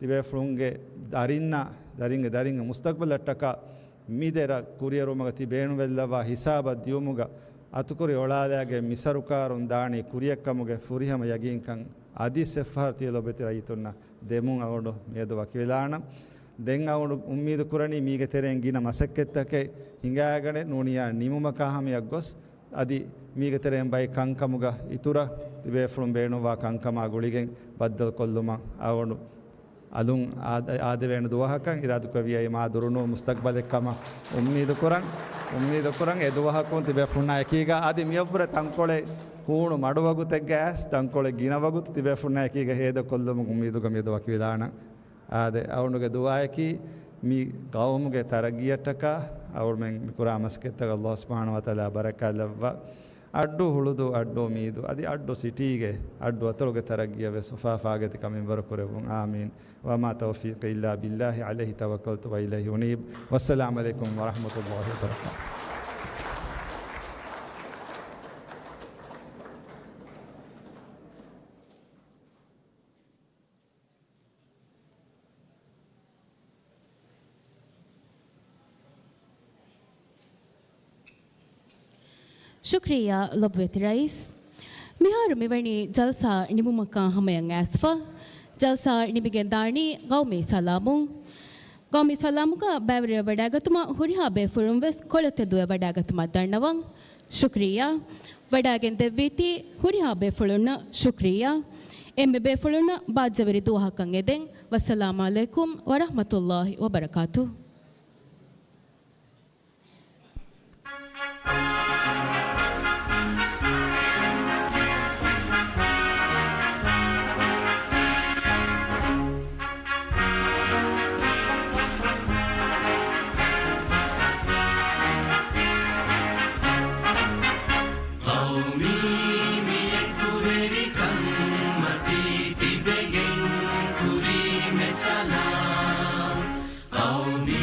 ތިބޭފުޅުންގެ ދަރިންނަށް، ދަރިންގެ، ދަރިންގެ މުސްތަޤްބަލަށްޓަކާ މި ދެ ރަށް ކުރިއެރުމުގަ ތި ބޭނުންވެލައްވާ ހިސާބަށް ދިޔުމުގަ އަތުކުރި އޮޅާލާގެން މި ސަރުކާރުން ދާނީ ކުރިއަށްކަމުގެ ފުރިހަމަ ޔަގީންކަން އަދި އެއްފަހަރު ތިޔަ ލޮބުވެތި ރައްޔިތުންނަށް ދެމުން އަޅުގަނޑު މިއަދު ވަކިވެލާނަން. ދެން އަޅުގަނޑު އުއްމީދު ކުރަނީ މީގެ ތެރެއިން ގިނަ މަސައްކަތްތަކެއް ހިނގާގަނެ ނޫނިޔާ ނިމުމަކާ ހަމަޔަށް ގޮސް، އަދި މީގެ ތެރެއިން ބައެއް ކަންކަމުގަ އިތުރަށް ތިބޭފުޅުން ބޭނުންވާ ކަންކަމާ ގުޅިގެން ބައްދަލުކޮށްލުމަށް އަޅުގަނޑު އަލުން އާދ-، އާދެވޭނެ ދުވަހަކަށް އިރާދަކުރެއްވިއްޔާ މާ ދުރުނޫން މުސްތަޤްބަލެއްކަމަށް އުއްމީދުކުރަން، އުއްމީދުކުރަން. އެ ދުވަހަކުން ތިބޭފުޅުންނާ އެކީގަ އަދި މިއަށްވުރެ ތަންކޮޅެއް ހޫނު މަޑުވަގުތެއްގަ އައިސް ތަންކޮޅެއް ގިނަ ވަގުތު ތިބޭފުޅުންނާ އެކީގަ ހޭދަކޮށްލުމުގެ އުއްމީދުގަ މިއަދު ވަކިވެލާނަން. އާދެ، އަޅުގަނޑުގެ ދުޢާއަކީ މި ޤައުމުގެ ތަރައްގީއަށްޓަކާ އަޅުގަނޑުމެން މި ކުރާ މަސައްކަތްތަކަށް ﷲ ސުބްޙާނަހޫ ވަތަޢާލާ ބަރަކާތްލައްވާ. އައްޑޫ ހުޅުދޫ، އައްޑޫ މީދޫ، އަދި އައްޑޫ ސިޓީގެ އައްޑޫ އަތޮޅުގެ ތަރައްގީއަށް ވެސް އުފާ ފާގަތިކަމެއް ވަރު ކުރެއްވުން. އާމީން. وما توفيقي إلا بالله عليه توكلت وإليه أنيب. والسلام عليكم ورحمة الله وبركاته. ޝުކްރިއްޔާ ލޮބުވެތި ރައީސް. މިހާރު މިވަނީ ޖަލްސާ ނިމުމަކާ ހަމަޔަށް އައިސްފަ. ޖަލްސާ ނިމިގެން ދާނީ ގައުމީ ސަލާމުން. ގައުމީ ސަލާމުގަ ބައިވެރިވެވަޑައިގަތުމަށް ހުރިހާ ބޭފުޅުން ވެސް ކޮޅަށް ތެދުވެވަޑައިގަތުމަށް ދަންނަވަން. ޝުކްރިއްޔާ. ވަޑައިގެން ދެއްވީތީ ހުރިހާ ބޭފުޅުންނަށް ޝުކްރިއްޔާ. އެންމެ ބޭފުޅުންނަށް ބާއްޖަވެރި ދުވަހަކަށް އެދެން. ވައްސަލާމް ޢަލައިކުމް ވަރަޙްމަތުﷲ ވަބަރަކާތުހު. ޤައުމީ މި އެކުވެރިކަންމަތީ ތިބެގެން ކުރީމެ ސަލާމް. ޤައުމީ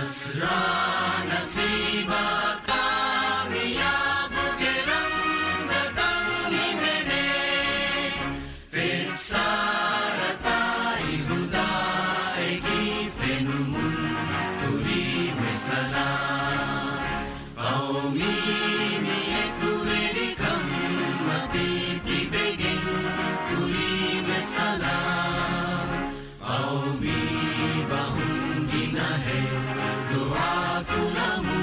ނަޞްރާ ނަސީބާ ކާމިޔާބުގެ ރަމްޒަކަށް ހިމެނޭ. ފެއްސާރަތާއި ހުދާއެކީ ފެނުމުން ކުރީމެ ސަލާ. ޤައުމީ މިއެކުވެރިކަން މަތީ ތިބެގެން ކުރީމެ ސަލާ. ޤައުމީ ބަހުން ގިނަހެ ދުޢާ ކުރަމު.